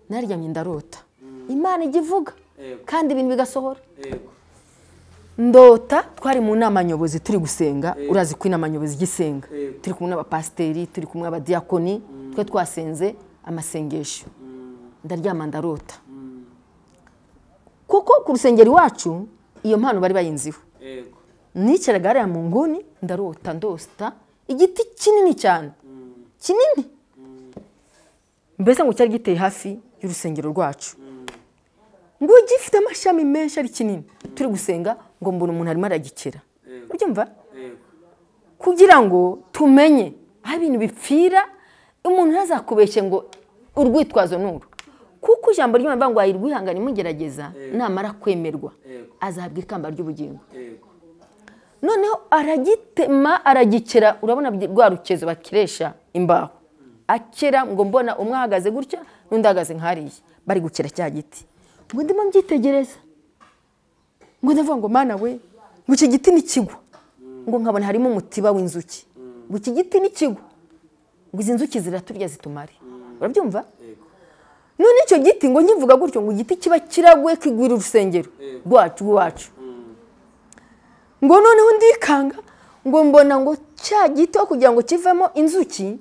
naryamye ndarota Imana ijya ivuga kandi ibintu bigasohora. Ndota twari mu nama nyobozi turi gusenga, urazi ko inama nyobozi gisenga, turi kumwe n'abapasiteri, turi kumwe n'abadiakoni, twe twasenze amasengesho. Ndaryama ndarota. Kuko ku rusengero iwacu iyo mpano bari bayinziho. Nicaraga hariya mu nguni ndarota ndosta igiti kinini cyane, kinini mbese ngo cyari giteye hafi y'urusengero rwacu, ngo gifite amashami menshi ari kinini. Turi gusenga ngo mbona umuntu arimo aragikera, ubyumva, kugira ngo tumenye aho ibintu bipfira. Umuntu ntazakubeshye ngo urwitwazo nuru, kuko ijambo ry'Imana ngo ayirwihangane imugerageza, namara kwemerwa azahabwa ikamba ry'ubugingo. Noneho aragitema aragikera, urabona rwa rukezo bakiresha imbaho, akera ngo mbona umwe ahagaze gutya n'undi ahagaze nk'hariya, bari gukera cya giti. Ngo ndimo mbyitegereza, ngo ndavuga ngo Mana we, ngo iki giti nikigwa, ngo nkabona harimo umutiba w'inzuki, ngo iki giti nikigwa, ngo izi nzuki ziraturya zitumare. Urabyumva? None icyo giti ngo nkivuga gutyo ngo igiti kiba kiraguye kigwira urusengero rwacu rwacu. Ngo noneho ndikanga, ngo mbona ngo cya giti kugira ngo kivemo inzuki,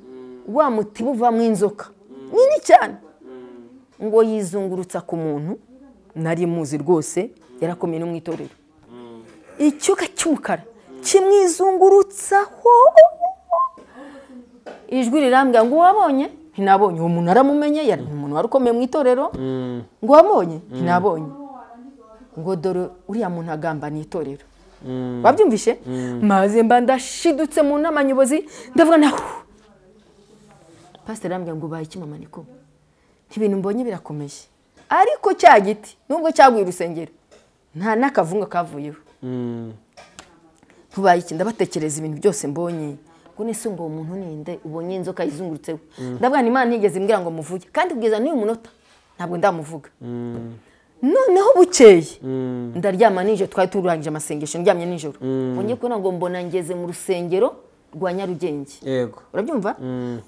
wa mutiba uvamo inzoka nini cyane, ngo yizungurutsa ku muntu nari muzi rwose, yarakomeye no mu itorero. Icyuka cy'umukara kimwizungurutsaho, ijwi rirambwira ngo wabonye? Ntinabonye. Uwo muntu aramumenye, yari umuntu wari ukomeye mu itorero. Ngo wabonye? Ntinabonye. Ngo dore uriya muntu agambaniye itorero. Wabyumvishe? Maze mba ndashidutse mu nama nyobozi, ndavuga naho. Pastor arambwira ngo baye iki mama Niko? Ibintu mbonye birakomeye. Ariko cya giti nubwo cyaguye urusengero nta nakavunga kavuyeho. Tubaye iki? Ndabatekereza ibintu byose mbonye. Ngo nese ngo umuntu ninde ubonye inzoka izungurutseho? Ndavuga ni Imana ntigeze imbwira ngo muvuge, kandi kugeza n'uyu munota ntabwo ndamuvuga. Noneho bukeye ndaryama nijoro, twari turangije amasengesho, ndyamye nijoro, ngo kubona ngo mbona ngeze mu rusengero rwa Nyarugenge. Yego. Urabyumva?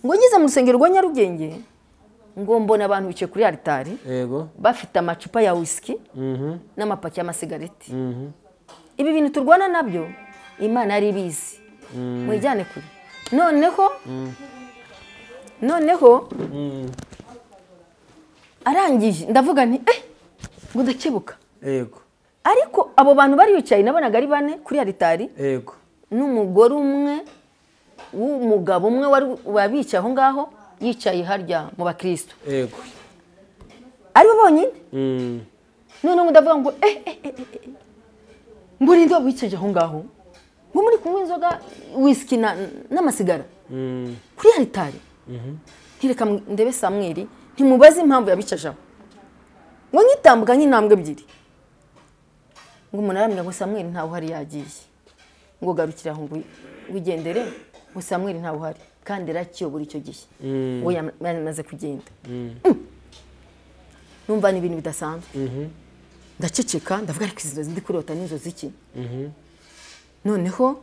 Ngo ngeze mu rusengero rwa Nyarugenge, ngo mbona abantu bicaye kuri altari. Yego. Bafite amacupa ya whisky n'amapaki y'amasigareti. Ibi bintu turwana nabyo Imana yari ibizi. Mwijyane kure. Noneho arangije ndavuga nti ngo ndakebuka. Yego. Ariko abo bantu bari bicaye nabonaga ari bane kuri altari. Yego. N'umugore umwe w'umugabo umwe wari wabicaye aho ngaho, yicaye harya mu bakristo. Yego. Ari bonyine. None ndavuga ngo ngo ninde wicaye aho ngaho? Ngo muri kunywa inzoga whisky n'amasigara kuri altari. Ntireka ndebe Samweli, ntimubaze impamvu yabicaje aho. Ngo nyitambuka nk'intambwe ebyiri, ngo umuntu arambwira ngo Samweli ntawe uhari yagiye, ngo garukira aho ngo wigendere, ngo Samweli ntawe uhari, kandi rakiyobora icyo gihe, ngo yamaze kugenda. Numva ni ibintu bidasanzwe. Ndaceceka ndavuga ariko izi nzozi ndi kurota n'inzozi iki? Noneho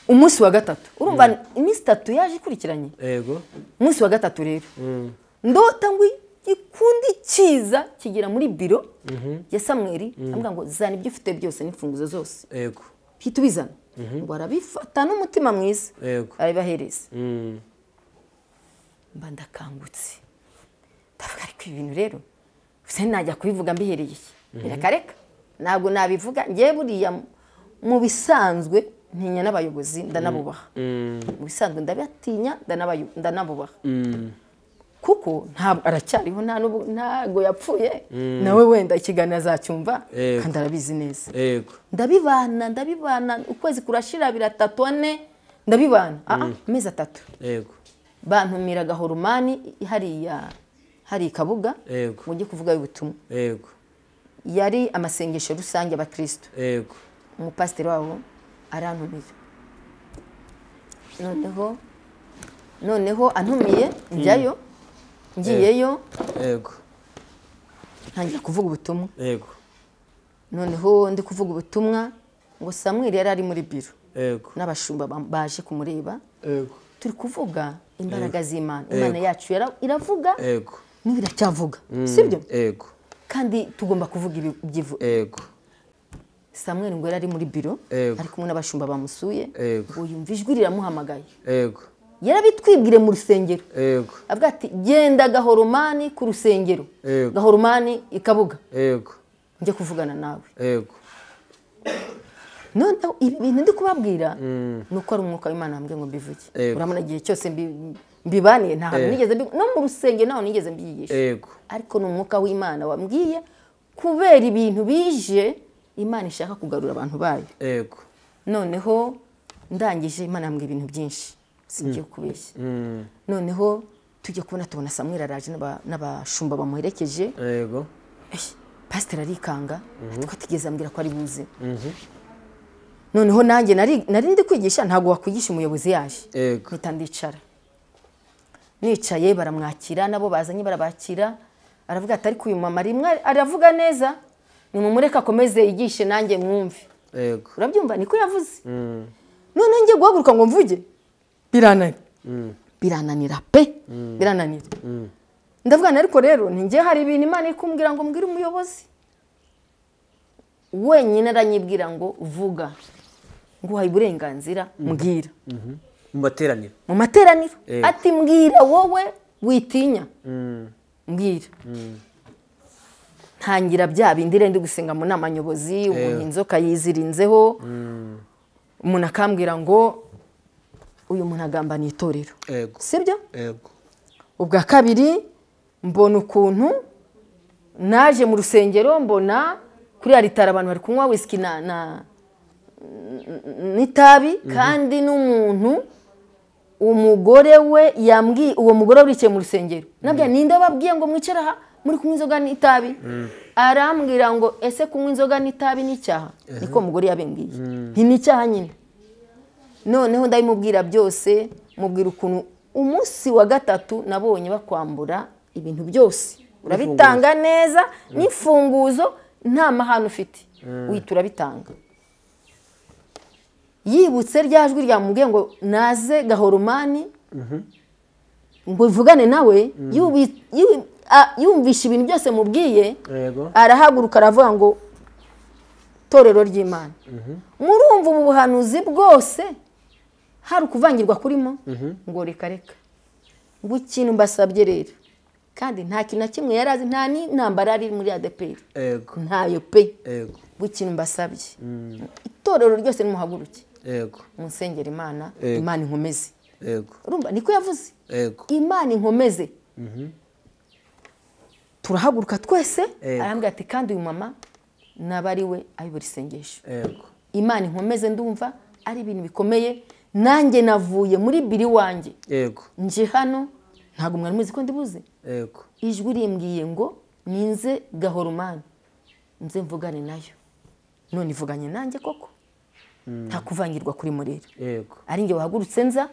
umunsi wa gatatu, urumva iminsi itatu yaje ikurikiranye. Yego. Umunsi wa gatatu rero ndota ngo ikundi kiza kigera muri biro ya Samweli, ambwira ngo zana ibyo ufite byose n'imfunguzo zose. Yego. Hita ubizana. Ngo arabifata n'umutima mwiza. Yego. Arabibahereza. Mba ndakangutse. Ndavuga ariko ibintu rero se najya kubivuga mbihereye iki? Reka reka. Ntabwo nabivuga ngiye buriya mu bisanzwe ntinya n'abayobozi ndanabubaha. Mu bisanzwe ndabatinya ndanabubaha. Kuko ntabwo aracyariho, ntabwo yapfuye, nawe wenda ikiganiro azacyumva kandi arabizi neza. Yego. Ndabibana ukwezi kurashira biratatu ane ndabibana. Amezi atatu. Yego. Bantumira gahorumani hariya hari Kabuga. Yego. Mujye kuvuga ubutumwa. Yego. Yari amasengesho rusange y'abakristo. Yego. Umupasiteri wabo arantumira. Noneho antumiye njyayo, ngiyeyo. Yego. Ntangira kuvuga ubutumwa. Yego. Noneho ndi kuvuga ubutumwa ngo Samweli yari ari muri biro. Yego. N'abashumba baje kumureba. Yego. Turi kuvuga imbaraga z'Imana. Imana yacu iravuga. Yego. N'ibiracyavuga. Sibyo? Yego. Kandi tugomba kuvuga ibyivu. Yego. Samuel ngo yari ari muri biro Yego. ari kumwe n'abashumba bamusuye, Yego. ngo yumva ijwi riramuhamagaye. Yego. Yarabitwibwire mu rusengero. Yego. Avuga ati genda Gahoromani ku rusengero. Yego. Gahoromani ikabuga. Yego. Njye kuvugana nawe. Yego. Noneho ibi bintu ndi kubabwira nuko ari umwuka w'Imana wambwiye ngo mbivuge. Yego. Urabona igihe cyose mbibaniye nta hantu nigeze no mu rusengero ntaho nigeze mbyigisha. Yego. Ariko ni umwuka w'Imana wambwiye kubera ibintu bije Imana ishaka kugarura abantu bayo. Yego. Noneho ndangije Imana yambwiye ibintu byinshi singiye kubeshya. Noneho tujya kubona tubona Samuel araje n'abashumba bamuherekeje. Yego. Pastor arikanga atiko atigeze ambwira ko ari buze. Noneho nanjye nari ndi kwigisha, ntago wakwigisha umuyobozi yaje. Yego. Mpita ndicara. Nicaye baramwakira nabo bazanye barabakira, aravuga ati ariko uyu mama rimwe aravuga neza, nimumureke akomeze yigishe nanjye mwumve. Yego. Urabyumva niko yavuze. None ngiye guhaguruka ngo mvuge birananira. Birananira pe. Birananira. Ndavuga ariko rero ninjye hari ibintu Imana ikumbwira ngo mbwire umuyobozi. Wenyine aranyibwira ngo vuga. Nguhaye uburenganzira mbwira. Mu materaniro. Mu materaniro. Ati mbwira wowe witinya. Mbwira. Ntangira bya bindi ndi gusenga mu nama nyobozi, umuntu inzoka yizirinzeho. Umuntu akambwira ngo uyu muntu agambaniye itorero. Yego. Sibyo? Yego. Ubwa kabiri mbona ukuntu naje mu rusengero mbona kuri aritara abantu bari kunywa whisky na n'itabi, kandi n'umuntu umugore we yambwiye, uwo mugore waricaye mu rusengero nabyo ninde babwiye ngo mwicara aha muri kunywa inzoga n'itabi? Arambwira ngo ese kunywa inzoga n'itabi ni icyaha? Niko umugore yabimbwiye. Nti ni icyaha nyine. Noneho ndabimubwira byose, mubwira ukuntu umunsi wa gatatu nabonye bakwambura ibintu byose, urabitanga neza n'imfunguzo nta mahano ufite, uhita urabitanga. Yibutse rya jwi ryamubwiye ngo naze Gahoromani ngo ivugane nawe, yumvisha ibintu byose mubwiye, arahaguruka aravuga ngo torero ry'Imana. Murumva ubu buhanuzi bwose hari ukuvangirwa kurimo? Ngo reka reka. Ngo ikintu mbasabye rero, kandi nta kintu na kimwe yari azi, nta n'intambara ari muri ADEPR. Yego. Ntayo pe. Yego. Ngo ikintu mbasabye, itorero ryose nimuhaguruke. Yego. Munsengere Imana, Imana inkomeze. Yego. Urumva niko yavuze. Yego. Imana inkomeze. Turahaguruka twese, arambwira ati kandi uyu mama nabari we ayobora isengesho. Yego. Imana inkomeze, ndumva ari ibintu bikomeye. Nanjye navuye muri biri wanjye. Yego. Nje hano ntago mwari muzi ko ndibuze. Yego. Ijwi rimbwiye ngo ninze Gahoromani nze mvugane nayo. None ivuganye nanjye koko. Nta kuvangirwa kuri murero. Yego. Ari nge wahagurutse nza,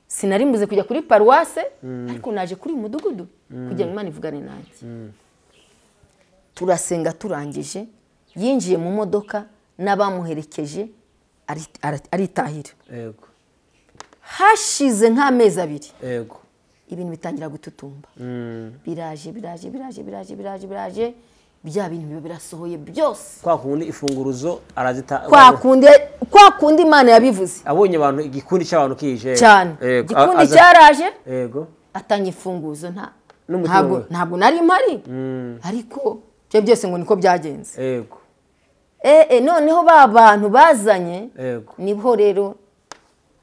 sinari mbuze kujya kuri paruwase, ariko naje kuri mudugudu kugira ngo Imana ivugane nanjye. Turasenga turangije, yinjiye mu modoka n'abamuherekeje aritahira. Yego. Hashize nk'amezi abiri. Yego. Ibintu bitangira gututumba. Biraje biraje biraje biraje biraje biraje, bya bintu biba birasohoye byose. Kwa kundi ifunguruzo arazita, kwa kundi Imana yabivuze. Abonye abantu igikundi cy'abantu kije. Cyane. Igikundi cyaraje. Yego. Atanga imfunguzo ntabwo nari mpari. Ariko byo byose ngo niko byagenze. Yego. Noneho ba bantu bazanye. Yego. Niho rero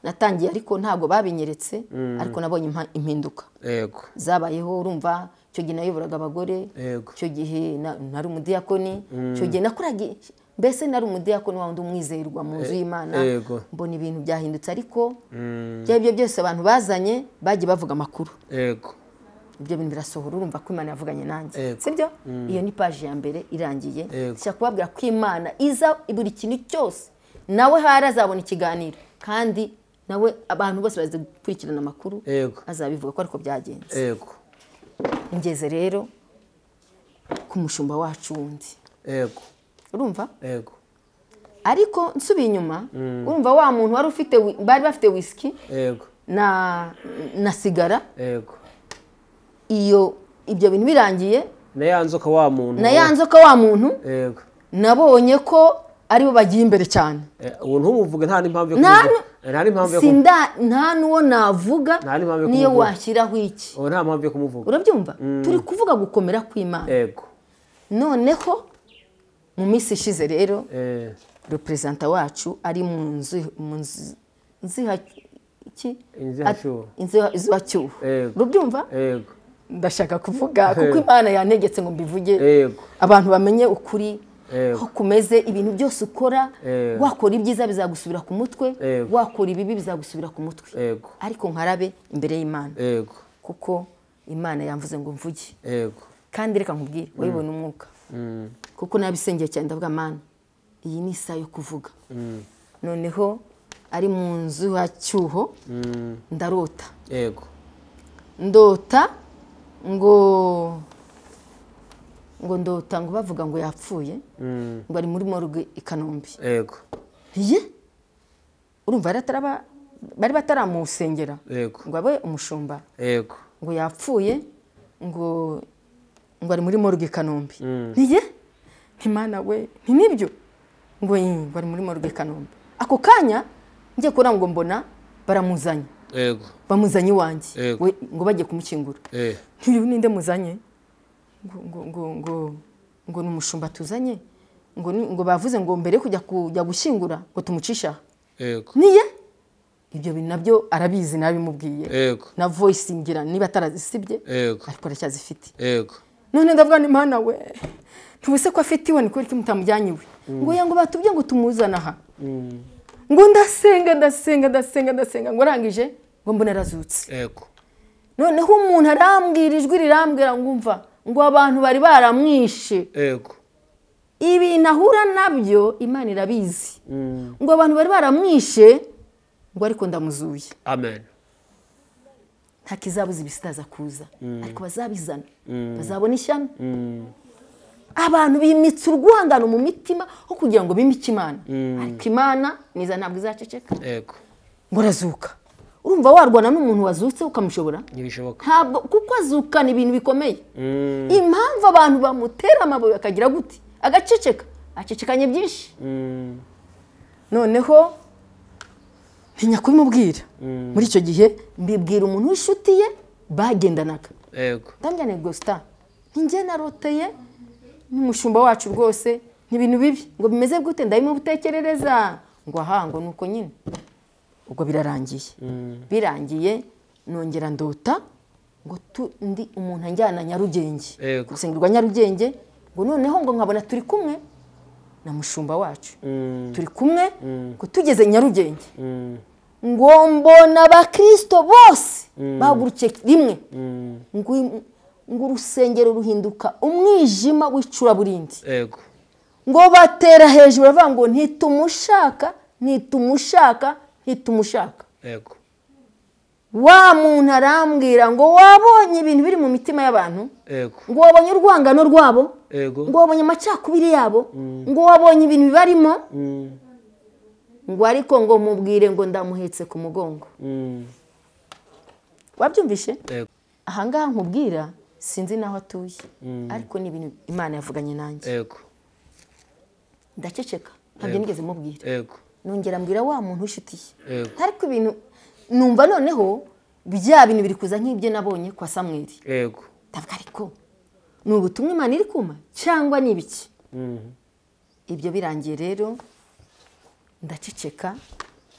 natangiye, ariko ntabwo babinyeretse, ariko nabonye impinduka. Yego. Zabayeho, urumva icyo gihe nayoboraga abagore, icyo gihe nari umudiyakoni, icyo gihe nakoraga, mbese nari umudiyakoni wa wundi umwizerwa mu nzu y'Imana. Mbona ibintu byahindutse, ariko ibyo byose abantu bazanye bagiye bavuga amakuru. Yego. Ibyo bintu birasohora, urumva ko Imana yavuganye nanjye. Sibyo? Iyo ni page ya mbere irangiye. Nshaka kubabwira ko Imana iza buri kintu cyose, nawe hari azabona ikiganiro, kandi nawe abantu bose bazi gukurikirana amakuru, azabivuga ko ariko byagenze. Yego. Ngeze rero ku mushumba wacu wundi. Yego. Urumva? Yego. Ariko nsubiye inyuma, urumva wa muntu wari ufite, bari bafite whisky. Yego. Na sigara. Yego. Iyo ibyo bintu birangiye, na ya nzoka wa muntu. Na ya nzoka wa muntu. Yego. Nabonye ko Aribo bagiye imbere cyane. Uwo ntumuvuge, nta n'impamvu yo kumuvuga. Nta n'impamvu yo Sinda, nta n'uwo navuga, niyo washyiraho iki. Nta mpamvu yo kumuvuga. Urabyumva? Turi kuvuga gukomera kw'Imana. Yego. Noneho mu minsi ishize rero representa wacu ari mu nzu inzihacyuho. Urabyumva? Yego. Ndashaka kuvuga kuko Imana yantegetse ngo mbivuge. Abantu bamenye ukuri ko kumeze. Ibintu byose ukora, wakora ibyiza bizagusubira ku mutwe, wakora ibibi bizagusubira ku mutwe. Ariko nkarabe imbere y'Imana. Kuko Imana yamvuze ngo mvuge. Kandi reka nkubwire, wayibona umwuka. Kuko nabisengeye cyane ndavuga Mana, iyi ni isaha yo kuvuga. Noneho ari mu nzu ya cyuho, ndarota. Yego. Ndota ngo ndota ngo bavuga ngo yapfuye, ngo ari muri morgue i Kanombe. Yego. Ye? Urumva bari bataramusengera. Yego. Ngo abe umushumba. Yego. Ngo yapfuye, ngo ari muri morgue i Kanombe. Niye? Imana we, nti nibyo? Ngo ari muri morgue i Kanombe. Ako kanya ngiye kubona ngo mbona baramuzanye. Yego. Bamuzanye iwanjye. Ngo bagiye kumukingura. Nti ninde muzanye? Ngo ni umushumba tuzanye. Ngo bavuze ngo mbere kujya gushyingura ngo tumucisha. Yego. Niye? Ibyo bintu nabyo arabizi nabimubwiye. Yego. Na voice ngira niba atarazisibye. Yego. Ariko aracyazifite. Yego. None ndavuga ni Mana we, ntubuse ko afite iwe, ni kubera iki mutamujyanye iwe? Ngo ya ngo batubye ngo tumuzana aha. Ngo ndasenga ndasenga ndasenga ndasenga ngo arangije ngo mbona arazutse. Yego. Noneho umuntu arambwira, ijwi rirambwira ngo umva ngo abantu bari baramwishe. Yego. Ibintu ahura nabyo Imana irabizi. Ngo abantu bari baramwishe, ngo ariko ndamuzuye. Amen. Nta kizabuza ibisitaza kuza, ariko bazabizana, bazabona ishyano. Abantu bimitse urwangano mu mitima ho kugira ngo bimike Imana. Ariko Imana niza ntabwo izaceceka. Yego. Ngo arazuka. Urumva warwana n'umuntu wazutse ukamushobora? Ntibishoboka. Ntabwo, kuko azukana ibintu bikomeye. Impamvu abantu bamutera amabuye akagira gute? Agaceceka. Acecekanye byinshi. Noneho ntinya kubimubwira. Muri icyo gihe mbibwira umuntu w'inshuti ye bagendanaga. Yego. Ndamujyana Augustin. Njye naroteye n'umushumba wacu rwose, ni ibintu bibi ngo bimeze gute, ndabimutekerereza ngo aha ngo nuko nyine. Ubwo birarangiye. Birangiye nongera ndota ngo ndi umuntu anjyana Nyarugenge. Yego. Gusengerwa Nyarugenge, ngo noneho ngo nkabona turi kumwe na mushumba wacu. Turi kumwe ngo tugeze Nyarugenge. Ngo mbona abakristo bose bahagurukiye rimwe. Ngo urusengero ruhinduka umwijima w'icuraburindi. Yego. Ngo batera hejuru bavuga ngo ntitumushaka, ntitumushaka, ntitumushaka. Yego. Wa muntu arambwira ngo wabonye ibintu biri mu mitima y'abantu. Yego. Ngo wabonye urwangano rwabo. Yego. Ngo wabonye amacakubiri yabo. Ngo wabonye ibintu bibarimo. Ngo ariko ngo mubwire ngo ndamuhetse ku mugongo. Wabyumvishe? Yego. Aha ngaha nkubwira sinzi naho atuye. Ariko ni ibintu Imana yavuganye nanjye. Yego. Ndaceceka, ntabyo nigeze mubwira. Yego. Nongera mbwira wa muntu w'inshuti ye. Yego. Ariko ibintu numva noneho bya bintu biri kuza nk'ibyo nabonye kwa Samweli. Yego. Ndavuga ariko ni ubutumwa Imana iri kuma cyangwa ni ibiki? Ibyo birangiye rero ndaceceka.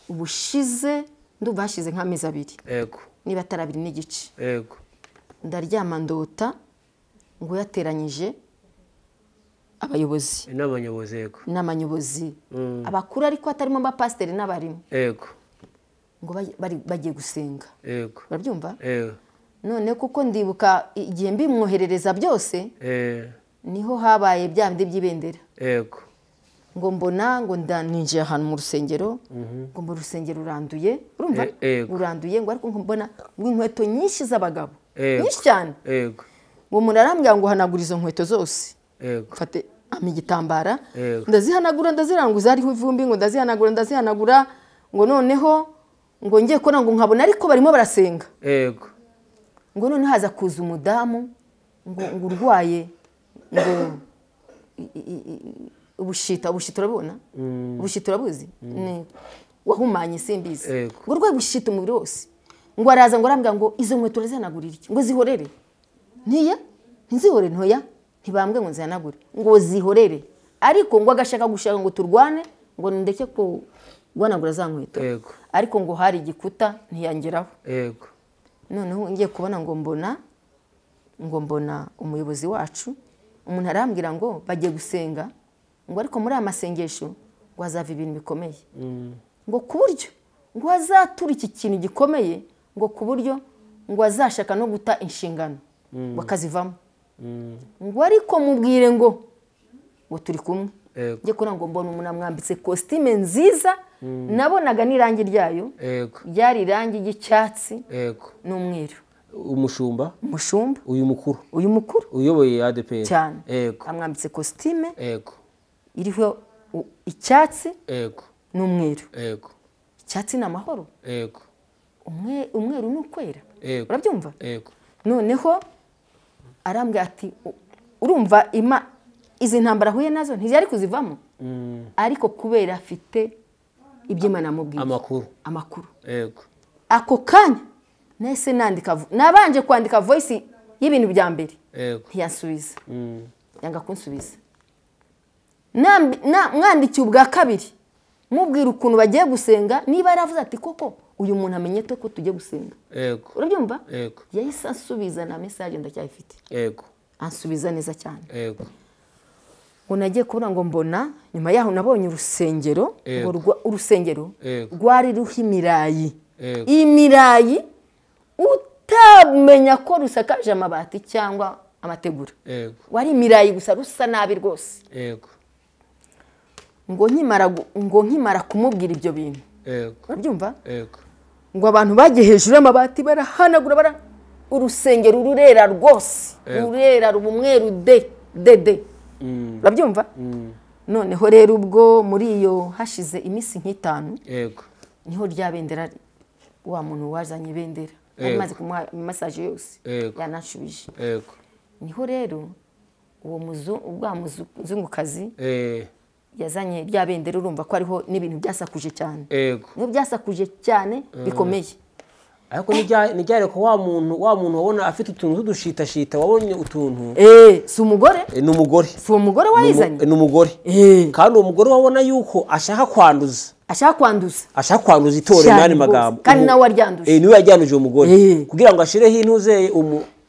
Ubushize ndumva hashize nk'amezi abiri. Yego. Niba atari abiri n'igice. Yego. Ndaryama ndota ngo yateranyije abayobozi. Inama nyobozi. Yego. Inama nyobozi. Abakuru ariko atarimo abapasiteri n'abarimu. Yego. Ngo bagiye gusenga. Yego. Urabyumva? Yego. None kuko ndibuka igihe mbimwoherereza byose, niho habaye bya bindi by'ibendera. Yego. Ngo mbona ngo ndaninjiye ahantu mu rusengero, ngo mbona urusengero ruranduye, urumva? Ruranduye, ngo ariko mbona ngo inkweto nyinshi z'abagabo. Nyinshi cyane. Yego. Ngo umuntu arambwira ngo hanagura izo nkweto zose. Yego. Mfate igitambara, ndazihanagura, ndaziranguza hariho ivumbi, ngo ndazihanagura, ndazihanagura, ngo noneho ngo ngiye kubona ngo nkabona ariko barimo barasenga. Yego. Ngo none haza kuza umudamu ngo urwaye ngo Ubushita urabona? Ubushita urabuzi? Ni wahumanye simbizi. Ngo rwaye ubushita umubiri wose. Ngo araza ngo arambwira ngo izo nkweto urazihanagurira iki? Ngo zihorere. Ntiya? Ntizihorere ntoya? Ntibambwe ngo nzihanagure. Ngo zihorere. Ariko ngo agashaka gushaka ngo turwane ngo ndeke ko guhanagura za nkweto. Ariko ngo hari igikuta ntiyangeraho. Yego. Noneho ngiye kubona ngo mbona umuyobozi wacu umuntu arambwira ngo bagiye gusenga ngo ariko muri aya masengesho ngo hazava ibintu bikomeye. Ngo ku buryo ngo hazatura iki kintu gikomeye ngo ku buryo ngo azashaka no guta inshingano ngo akazivamo. Ngo ariko mubwire ngo turi kumwe. Ngiye kubona ngo mbona umuntu amwambitse kositime nziza nabonaga n'irangi ryayo ryari irangi ry'icyatsi n'umweru. Umushumba uyu mukuru uyoboye ADPR cyane amwambitse kositime iriho icyatsi n'umweru. Icyatsi ni amahoro. Umweru ni ukwera. Urabyumva? Noneho arambwira ati urumva izi ntambara ahuye nazo ntizari kuzivamo ariko kubera afite ibyo Imana amubwiye amakuru. Ako kanya nahise nandika, nabanje kwandika voice y'ibintu bya mbere ntiyansubiza, yanga kunsubiza. Mwandikiye ubwa kabiri mubwira ukuntu bagiye gusenga, niba yaravuze ati koko uyu muntu amenye ko tugiye gusenga. Urabyumva? Yahise ansubiza na message ndacyayifite. Ansubiza neza cyane. Ngo nagiye kubona ngo mbona nyuma yaho nabonye urusengero, urusengero rwari ruha imirayi. Imirayi utamenya ko rusakaje amabati cyangwa amategura. Wari imirayi gusa rusa nabi rwose. Ngo nkimara kumubwira ibyo bintu. Urabyumva? Ngo abantu bagiye hejuru y'amabati barahanagura bara urusengero rurera rwose. Rurera rubumweru de de de. Urabyumva? Noneho rero ubwo muri iyo hashize iminsi nk'itanu niho rya bendera wa muntu wazanye ibendera amaze kumuha massage yose yanashubije. Niho rero uwo muzungukazi yazanye rya bendera, urumva ko ariho n'ibintu byasakuje cyane. Niho byasakuje cyane bikomeye. Ariko nijyare ko wa muntu wabona afite utuntu tudushitashita, wabonye utuntu. Si umugore? Ni umugore. Si umugore wayizanye? Ni umugore. Kandi uwo mugore wabona yuko ashaka kwanduza. Ashaka kwanduza itorero n'andi magambo. Kandi nawe waryanduje. Niwe yaryanduje uwo mugore. Kugira ngo ashireho intuze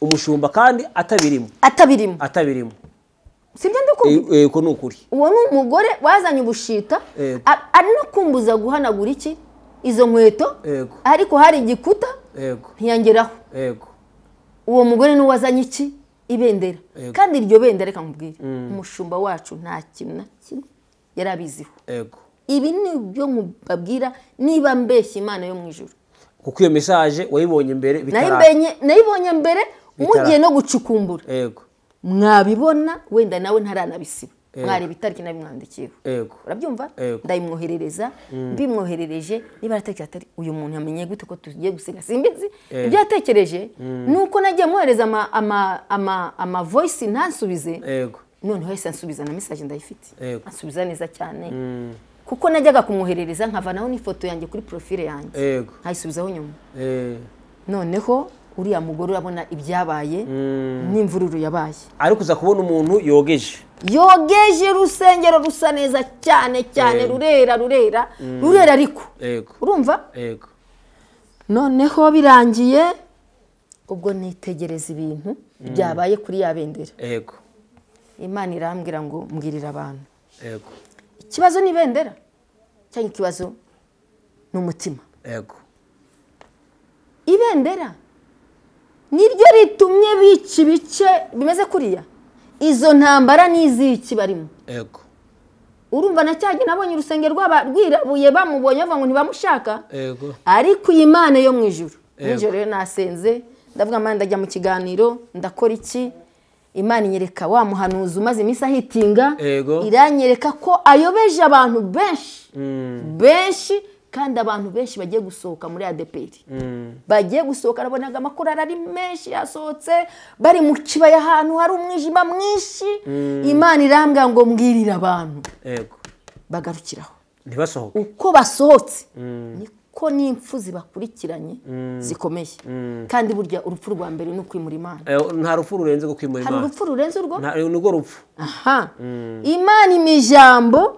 umushumba kandi atabirimo. Atabirimo. Sibyo ndikubwira? Ko nukuri. Uwo ni umugore wazanye ubushita ari no kumbuza guhanagura iki izo nkweto ariko hari igikuta ntiyangeraho. Uwo mugore ni wazanye iki ibendera. Kandi iryo bendera reka nkubwire umushumba wacu nta kintu na kimwe yarabiziho. Ibi ni byo nkubabwira niba mbeshya Imana yo mu ijuru. Kuko iyo message wayibonye mbere bitara. Nayibonye mbere mugiye no gucukumbura. Mwabibona wenda nawe ntaranabisiba. Mwareba itariki nabimwandikiyeho. Urabyumva? Ndayimwoherereza, mbimwoherereje niba aratekereza atari uyu muntu yamenye gute ko tugiye gusenga simbizi. Ibyo yatekereje nuko nagiye mwohereza ama voice ntansubize. Noneho yahise ansubiza na message ndayifite. Ansubiza neza cyane. Kuko najyaga kumwoherereza nkavanaho n'ifoto yanjye kuri profile yanjye. Nkayisubizaho nyuma. Noneho uriya mugore urabona ibyabaye n'imvururu yabaye. Ariko uza kubona umuntu yogeje. Yogeje urusengero rusa neza cyane cyane rurera rurera rurera ariko. Urumva? Noneho birangiye ubwo nitegereza ibintu byabaye kuri ya bendera. Imana irambwira ngo mbwirira abantu. Ikibazo ni bendera cyangwa ikibazo ni umutima. Ibendera niryo ritumye bica ibice bimeze kuriya. Izo ntambara n'iziki barimo. Urumva na cyage nabonye urusengero rwirabuye bamubonye bavuga ngo ntibamushaka. Ariko iyi Imana yo mu ijuru. Nijoro rero nasenze ndavuga Imana ndajya mu kiganiro ndakora iki. Imana inyereka wa muhanuzi umaze iminsi ahitinga, iranyereka ko ayobeje abantu benshi benshi Kandi abantu benshi bagiye gusohoka muri ADPR. Bagiye gusohoka, nabonaga amakorari ari menshi yasohotse, bari mu kibaya ahantu hari umwijima mwinshi. Imana irambwira ngo mbwirire abantu. Yego. Bagarukiraho. Ntibasohoke. Uko basohotse niko n'impfu zibakurikiranye zikomeye. Kandi burya urupfu rwa mbere ni ukwimura Imana. Nta rupfu rurenze rwo kwimura Imana. Hari urupfu rurenze urwo? Nta rupfu. Aha. Imana imijambo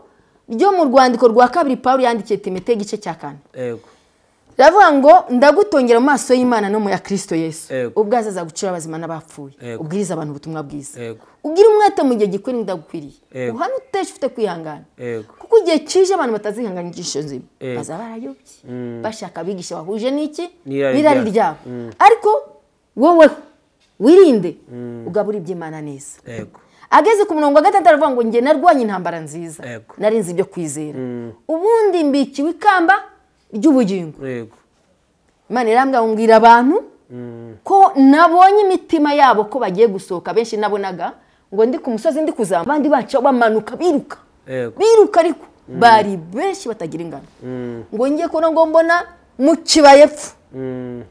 ryo mu rwandiko rwa kabiri Pawulo yandikiye Timoteyo igice cya 4. Yego. Ravuga ngo ndagutongera mu maso y'Imana no mu ya Kristo Yesu. Ubwo azaza gucira abazima n'abapfuye. Ubwiriza abantu ubutumwa bwiza. Ugira umwete mu gihe gikwiriye ndagukwiriye. Uhana utesha ufite kwihangana. Kuko igihe kije abantu batazihangana inyigisho nzima. Bazaba barayobye. Bashaka abigisha bahuje n'iki? N'irari ryabo. Ariko wowe wirinde ugabura iby'Imana neza. Yego. Ageze ku murongo wa 6 aravuga ngo nge narwanye intambara nziza. Narinze ibyo kwizera. Ubundi mbikiwe ikamba ry'ubugingo. Yego. Imana irambwira ngo ngira abantu ko nabonye imitima yabo ko bagiye gusohoka. Benshi nabonaga ngo ndi ku musozi ndi kuzamba, abandi baca bamanuka biruka. Biruka ariko bari benshi batagira ingano. Ngo ngiye kubona ngo mbona mu kibaya epfo.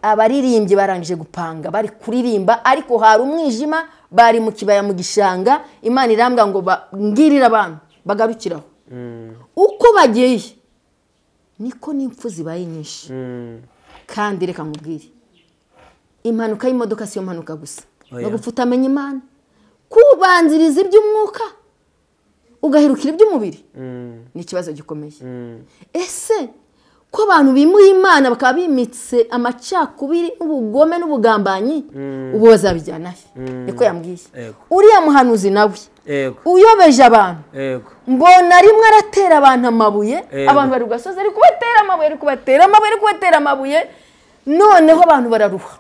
Abaririmbyi barangije gupanga bari kuririmba, ariko hari umwijima, bari mu kibaya mu gishanga. Imana irambwira ngo ngirira abantu bagarukiraho. Uko bagiye niko n'impfu zibaye nyinshi. Kandi reka nkubwire, impanuka y'imodoka siyo mpanuka gusa. No gupfa utamenya Imana, kubanziriza iby'umwuka ugaherukira iby'umubiri ni ikibazo gikomeye. Ese ko abantu bimuye Imana bakaba bimitse amacakubiri n'ubugome n'ubugambanyi, ubu bazabijyana he? Niko yambwiye. Uriya muhanuzi nawe uyobeje abantu, mbona rimwe aratera abantu amabuye, abantu bari kugasozi ari kubatera amabuye, ari kubatera amabuye, ari kubatera amabuye, noneho abantu bararuha.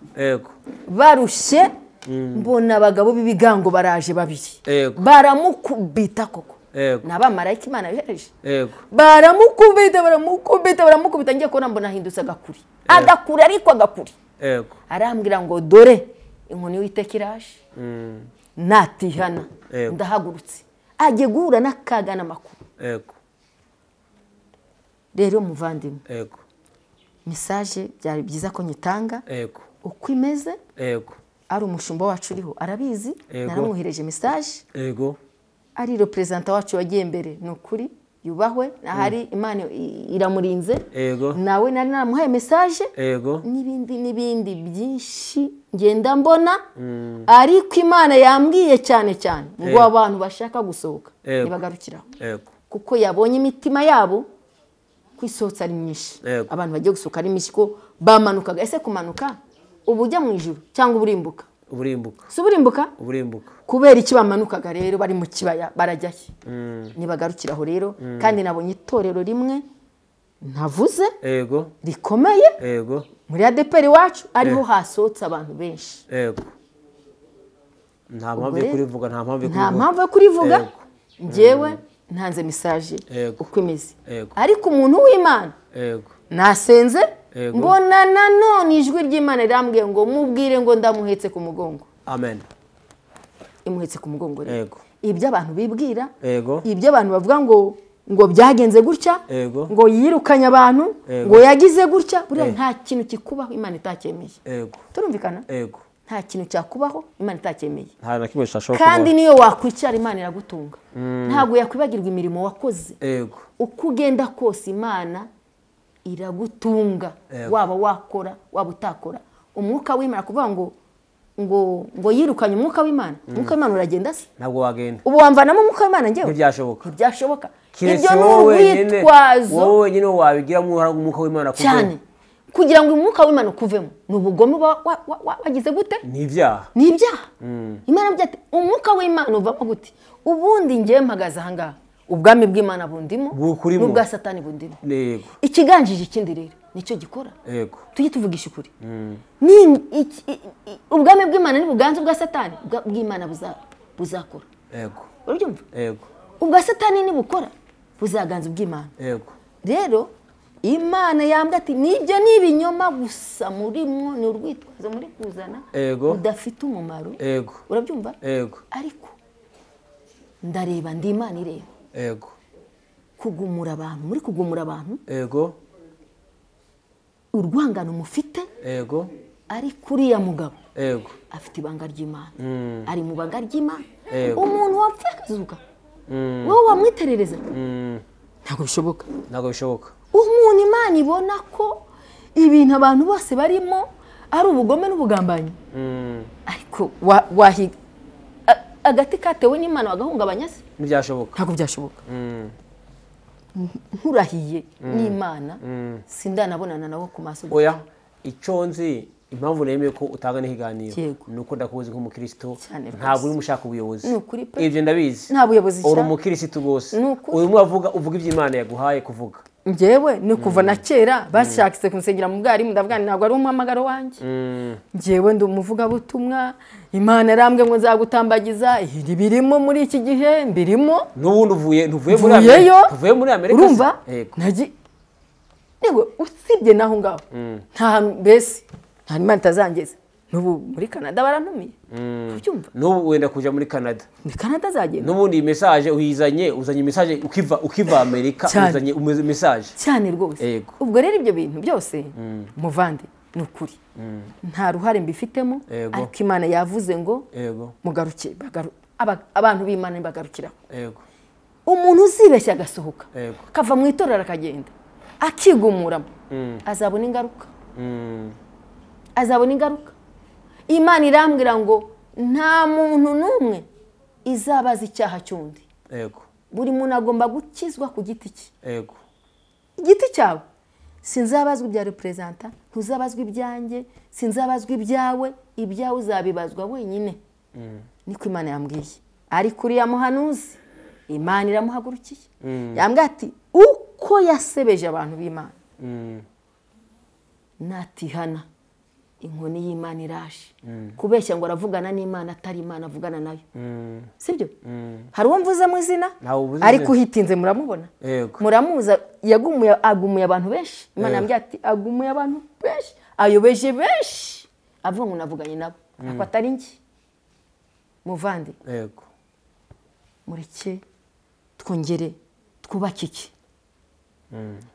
Barushye, mbona abagabo b'ibigango baraje babiri, baramukubita koko. N'abamarayika Imana yohereje. Baramukubita, baramukubita, baramukubita, ngiye kubona mbona ahindutse agakuri. Agakuri ariko agakuri. Arambwira ngo dore inkoni y'Uwiteka iraje. Natihana ndahagurutse. Agiye guhura n'akaga n'amakuru. Rero muvandimwe. Message byari byiza ko nyitanga. Uko imeze. Ari umushumba wacu uriho arabizi, naramwohereje message. Ari representa wacu wagiye mbere, ni ukuri yubahwe, ahari Imana iramurinze. Nawe nari naramuhaye message. N'ibindi n'ibindi byinshi ngenda mbona, ariko Imana yambwiye cyane cyane ngo abantu bashaka gusohoka nibagarukiraho. Kuko yabonye imitima yabo kwisohotsa ari myinshi. Abantu bagiye gusohoka ari myinshi ko bamanukaga. Ese kumanuka ubu ujya mu ijuru cyangwa uburimbuka? Uburimbuka. Si uburimbuka? Uburimbuka. Kubera iki bamanukaga rero bari mu kibaya barajya he? Nibagarukiraho rero. Kandi nabonye itorero rimwe ntavuze rikomeye muri ADPR wacu, ariho hasohotse abantu benshi. Nta mpamvu yo kurivuga, nta mpamvu yo kurivuga. Nta mpamvu yo kurivuga. Njyewe ntanze message uko imeze. Ariko umuntu w'Imana nasenze mbona nanone ijwi ry'Imana rirambwiye ngo mubwire ngo ndamuhetse ku mugongo. Amen. Imuhetse ku mugongo rero. Ibyo abantu bibwira, ibyo abantu bavuga ngo byagenze gutya, ngo yirukanye abantu, ngo yagize gutya, buriya nta kintu kikubaho Imana itacyemeye. Turumvikana? Nta kintu cyakubaho Imana itacyemeye. Nta na kimwe cyashoboka. Kandi niyo wakwicara Imana iragutunga. Ntabwo yakwibagirwa imirimo wakoze. Uko ugenda kose Imana iragutunga. Waba wakora, waba utakora. Umwuka w'Imana kuvuga ngo ngo yirukanye umwuka w'Imana. Umwuka w'Imana uragenda se? Ntabwo wagenda. Ubu wamvanamo umwuka w'Imana njyewe? Ntibyashoboka. Ntibyashoboka. Ibyo ni urwitwazo. Wowe wenyine wabigiramo umwuka w'Imana kuvemo. Cyane. Kugira ngo umwuka w'Imana ukuvemo, ni ubugome wagize gute? Ni ibyaha. Ni ibyaha. Imana ati umwuka w'Imana uvamo gute? Ubundi njyewe mpagaze aha ngaha. Ubwami bw'Imana bundimo n'ubwa Satani bundimo. Yego. Ikiganjije ikindi rero nicyo gikora. Yego. Tujye tuvugisha ukuri. Ni ubwami bw'Imana ni buganza bwa Satani, bw'Imana buzakora. Yego. Urabyumva? Yego. Ubwa Satani ni bukora buzaganza ubw'Imana. Yego. Rero Imana yambwa ati nibyo ni ibinyoma gusa murimo, ni urwitwazo muri kuzana udafite umumaro. Yego. Urabyumva? Yego. Ariko ndareba ndi Imana ireba. Yego. Kugumura abantu, muri kugumura abantu. Yego. Urwangano mufite. Yego. Ari kuriya mugabo. Yego. Afite ibanga ry'Imana. Ari mu banga ry'Imana. Yego. Umuntu wapfuye akazuka. Wowe wamwiterereza. Ntabwo bishoboka. Ntabwo bishoboka. Umuntu Imana ibona ko ibintu abantu bose barimo ari ubugome n'ubugambanyi. Ariko wahiga agati katewe n'Imana wagahungabanya se? Ntibyashoboka. Ntabwo byashoboka. Nkurahiye n'Imana sindanabonana nawe ku maso. Oya, icyo nzi impamvu nemeye ko utanga n'ikiganiro Yego. nuko ndakuzi nk'umukristo, Cyane rwose. ntabwo uri mushaka ubuyobozi. Ni ukuri pe. Ibyo ndabizi. Nta buyobozi Uri nshaka. umukristo rwose. Ni ukuri. Urimo uravuga uvuga ibyo Imana yaguhaye kuvuga. Njyewe ni kuva na kera bashakise kunsengera mu bwarimu, ndavuga nti ntabwo ari umuhamagaro wanjye. Njyewe ndi umuvugabutumwa, Imana yarambwiye ngo nzagutambagiza, ibi birimo muri iki gihe mbirimo. N'ubundi uvuye ntuvuye muri Mvuyeyo. Amerika, ntuvuye muri Amerika se? Urumva? Yego. Yewe, usibye naho ngaho nta mbese nta Imana itazangeza. N'ubu muri Canada barantumiye, ubyumva? N'ubu wenda kuja muri Canada. Ni Canada azagenda. N'ubundi iyi message uyizanye, uzanye message ukiva Amerika. Cyane. Uzanye message. Cyane rwose. Yego. Ubwo rero ibyo bintu byose muvande, ni ukuri nta ruhare mbifitemo. Yego. Ariko Imana yavuze ngo Yego. mugaruke, abantu b'Imana bagarukiraho. Yego. Umuntu uzibeshya agasohoka, Yego. akava mu itorero akagenda akigumuramo, azabona ingaruka. Azabona ingaruka. Imana irambwira ngo nta muntu n'umwe izabaza icyaha cy'undi. Yego. Buri muntu agomba gukizwa ku giti cye. Yego. Igiti cyawe. Sinzabazwa ibya reperezanta, ntuzabazwa ibyanjye, sinzabazwa ibyawe, ibyawe uzabibazwa wenyine. Niko Imana yambwiye. Ariko uriya muhanuzi Imana iramuhagurukiye, yambwiye ati uko yasebeje abantu b'Imana, natihana inkoni y'Imana iraje. Kubeshya ngo aravugana n'Imana atari Imana avugana nayo, sibyo? Hari uwo mvuze mu izina? Ntawe uvuze Ariko izina. uhitinze muramubona. Yego. Muramuza, yagumuye, agumuye abantu benshi. Imana Yego. yambwiye ati agumuye abantu benshi, ayobeje benshi, avuga ngo navuganye nabo ariko atari njye. Muvandi, Yego. mureke twongere twubake iki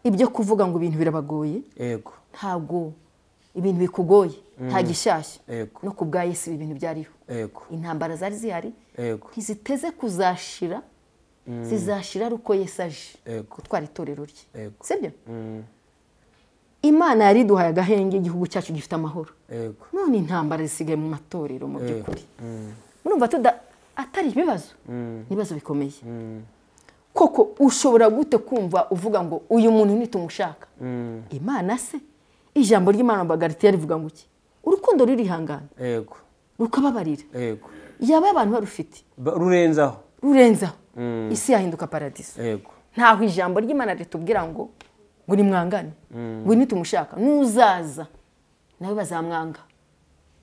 ibyo kuvuga ngo ibintu birabagoye. Yego. Ntabwo ibintu bikugoye, nta gishyashya. Yego. No ku bwa Yesu ibi bintu byariho. Yego. Intambara zari zihari. Yego. Ntiziteze kuzashira, zizashira ari uko Yesu aje Yego. gutwara itorero rye. Yego. Sibyo? Imana yari iduhaye agahenge, igihugu cyacu gifite amahoro. Yego. None intambara zisigaye mu matorero. Mu by'ukuri murumva tuda atari ibibazo, ni ibibazo bikomeye koko. Ushobora gute kumva uvuga ngo uyu muntu ntitumushaka? Imana se, ijambo ry'Imana mu Bagalatiya rivuga ngo iki? Urukundo rurihangana, Yego. rukababarira. Yego. Yaba abantu barufite, Rurenzaho. Rurenzaho, isi yahinduka paradiso. Yego. Ntaho ijambo ry'Imana ritubwira ngo nimwangane, ngo ntitumushaka. N'uzaza nawe bazamwanga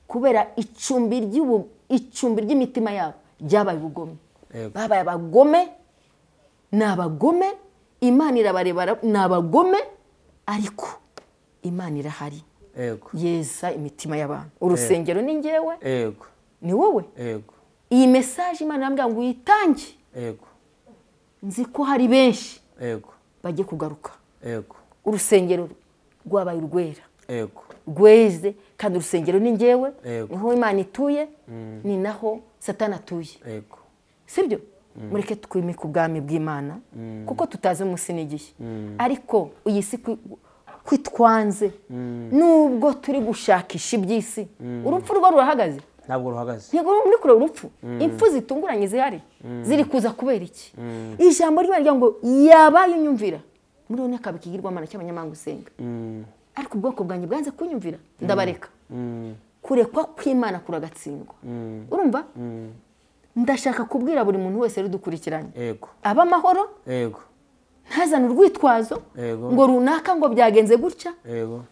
kubera icumbi ry'imitima yabo ryabaye ubugome. Yego. Babaye abagome, ni abagome. Imana irabareba, ni abagome, ariko Imana irahari. Yego. Yeza imitima y'abantu. Urusengero ni njyewe, Yego. ni wowe. Yego. Iyi message Imana irambwira ngo uyitange. Yego. Nzi ko hari benshi Yego. bagiye kugaruka. Yego. Urusengero rwabaye urwera, Yego. rweze, kandi urusengero ni njyewe. Yego. Niho Imana ituye, ni naho Satani atuye. Yego. Sibyo? Mureke twimike ubwami bw'Imana kuko tutazi umunsi n'igihe. Ariko iyi si kwitwanze, nubwo turi gushakisha iby'isi, urupfu rwo rurahagaze? Ntabwo ruhagaze. Ntabwo muri kureba urupfu, impfu zitunguranye zihari ziri kuza kubera iki? Ijambo ry'Imana rivuga ngo yabaye unyumvira muri yo n'akaba ikigirwamana cy'abanyamahanga usenga, ariko ubwoko bwanjye bwanze kunyumvira, ndabareka. Kurekwa kw'Imana kuragatsindwa. Urumva, ndashaka kubwira buri muntu wese rudukurikiranye, Yego. abe amahoro, Yego. ntazane urwitwazo Yego. ngo runaka ngo byagenze gutya. Yego.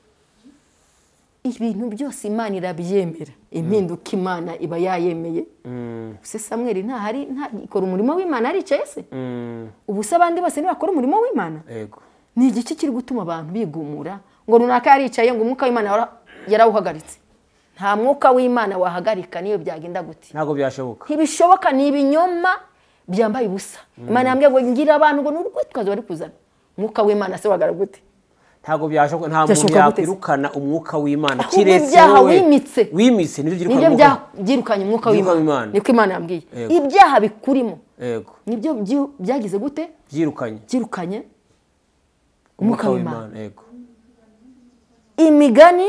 Ibintu byose Imana irabyemera, impinduka Imana iba yayemeye. Se Samweli ntahari, ntakora umurimo w'Imana, aricaye se? Ubu se abandi bose ntibakora umurimo w'Imana? Yego. Ni igiki kiri gutuma abantu bigumura ngo runaka yaricaye, ngo umwuka w'Imana yarawuhagaritse? Nta mwuka w'Imana wahagarika niyo byagenda gute. Ntabwo byashoboka. Ntibishoboka, ni ibinyoma byambaye ubusa. Imana yambwiye ngo ngira abantu ngo ni urwitwazo bari kuzana. Umwuka w'Imana se wagara gute? Ntabwo byashoboka, nta muntu yakwirukana umwuka w'Imana kiretse wowe wimitse. Wimitse nibyo byirukanye, byirukanye umwuka w'Imana. Niko Imana yambwiye. Ibyaha bikurimo nibyo byagize gute? Byirukanye umwuka w'Imana. Imigani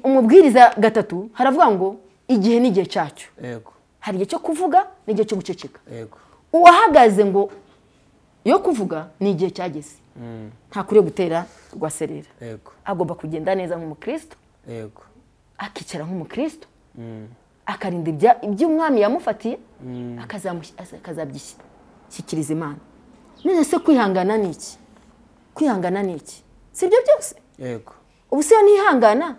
umubwiriza 3 haravuga ngo igihe n'igihe cyacyo. Hari igihe cyo kuvuga n'igihe cyo guceceka. Uwahagaze ngo yo kuvuga ni igihe cyageze. Ntakwiriye gutera rwaserera. Agomba kugenda neza nk'umukristo. Akicara nk'umukristo. Akarinda iby'umwami yamufatiye, akazabyishyikiriza Imana. None se kwihangana ni iki? Kwihangana ni iki? Si ibyo byose? Ubu se nihangana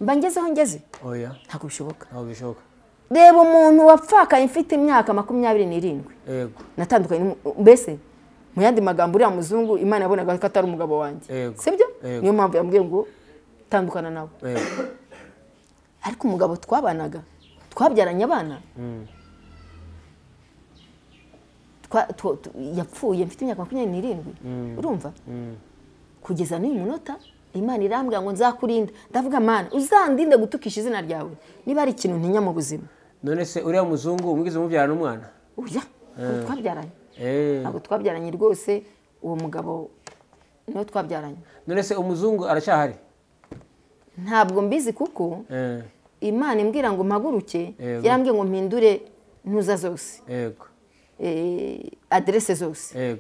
mba ngeze aho ngeze? Oya. Ntabwo bishoboka. Ntabwo bishoboka. Reba umuntu wapfakaye mfite imyaka 27. Natandukanye mbese mu yandi magambo uriya muzungu Imana yabonaga ko atari umugabo wanjye. Sibyo? Niyo mpamvu yambwiye ngo tandukana nawe. Ariko umugabo twabanaga, twabyaranye abana. Yapfuye mfite imyaka 27. Urumva? Kugeza n'uyu munota Imana irambwira ngo nzakurinda. Ndavuga Mana uzandinde gutukisha izina ryawe niba ari ikintu ntinya mu buzima. None se uriya muzungu umwigize umubyarana umwana? Oya, twabyaranye. Ntabwo twabyaranye rwose, uwo mugabo niwe twabyaranye. None se umuzungu aracyahari? Ntabwo mbizi kuko Imana imbwira ngo mpaguruke, yarambwiye ngo mpindure ntuza zose. Adresse zose.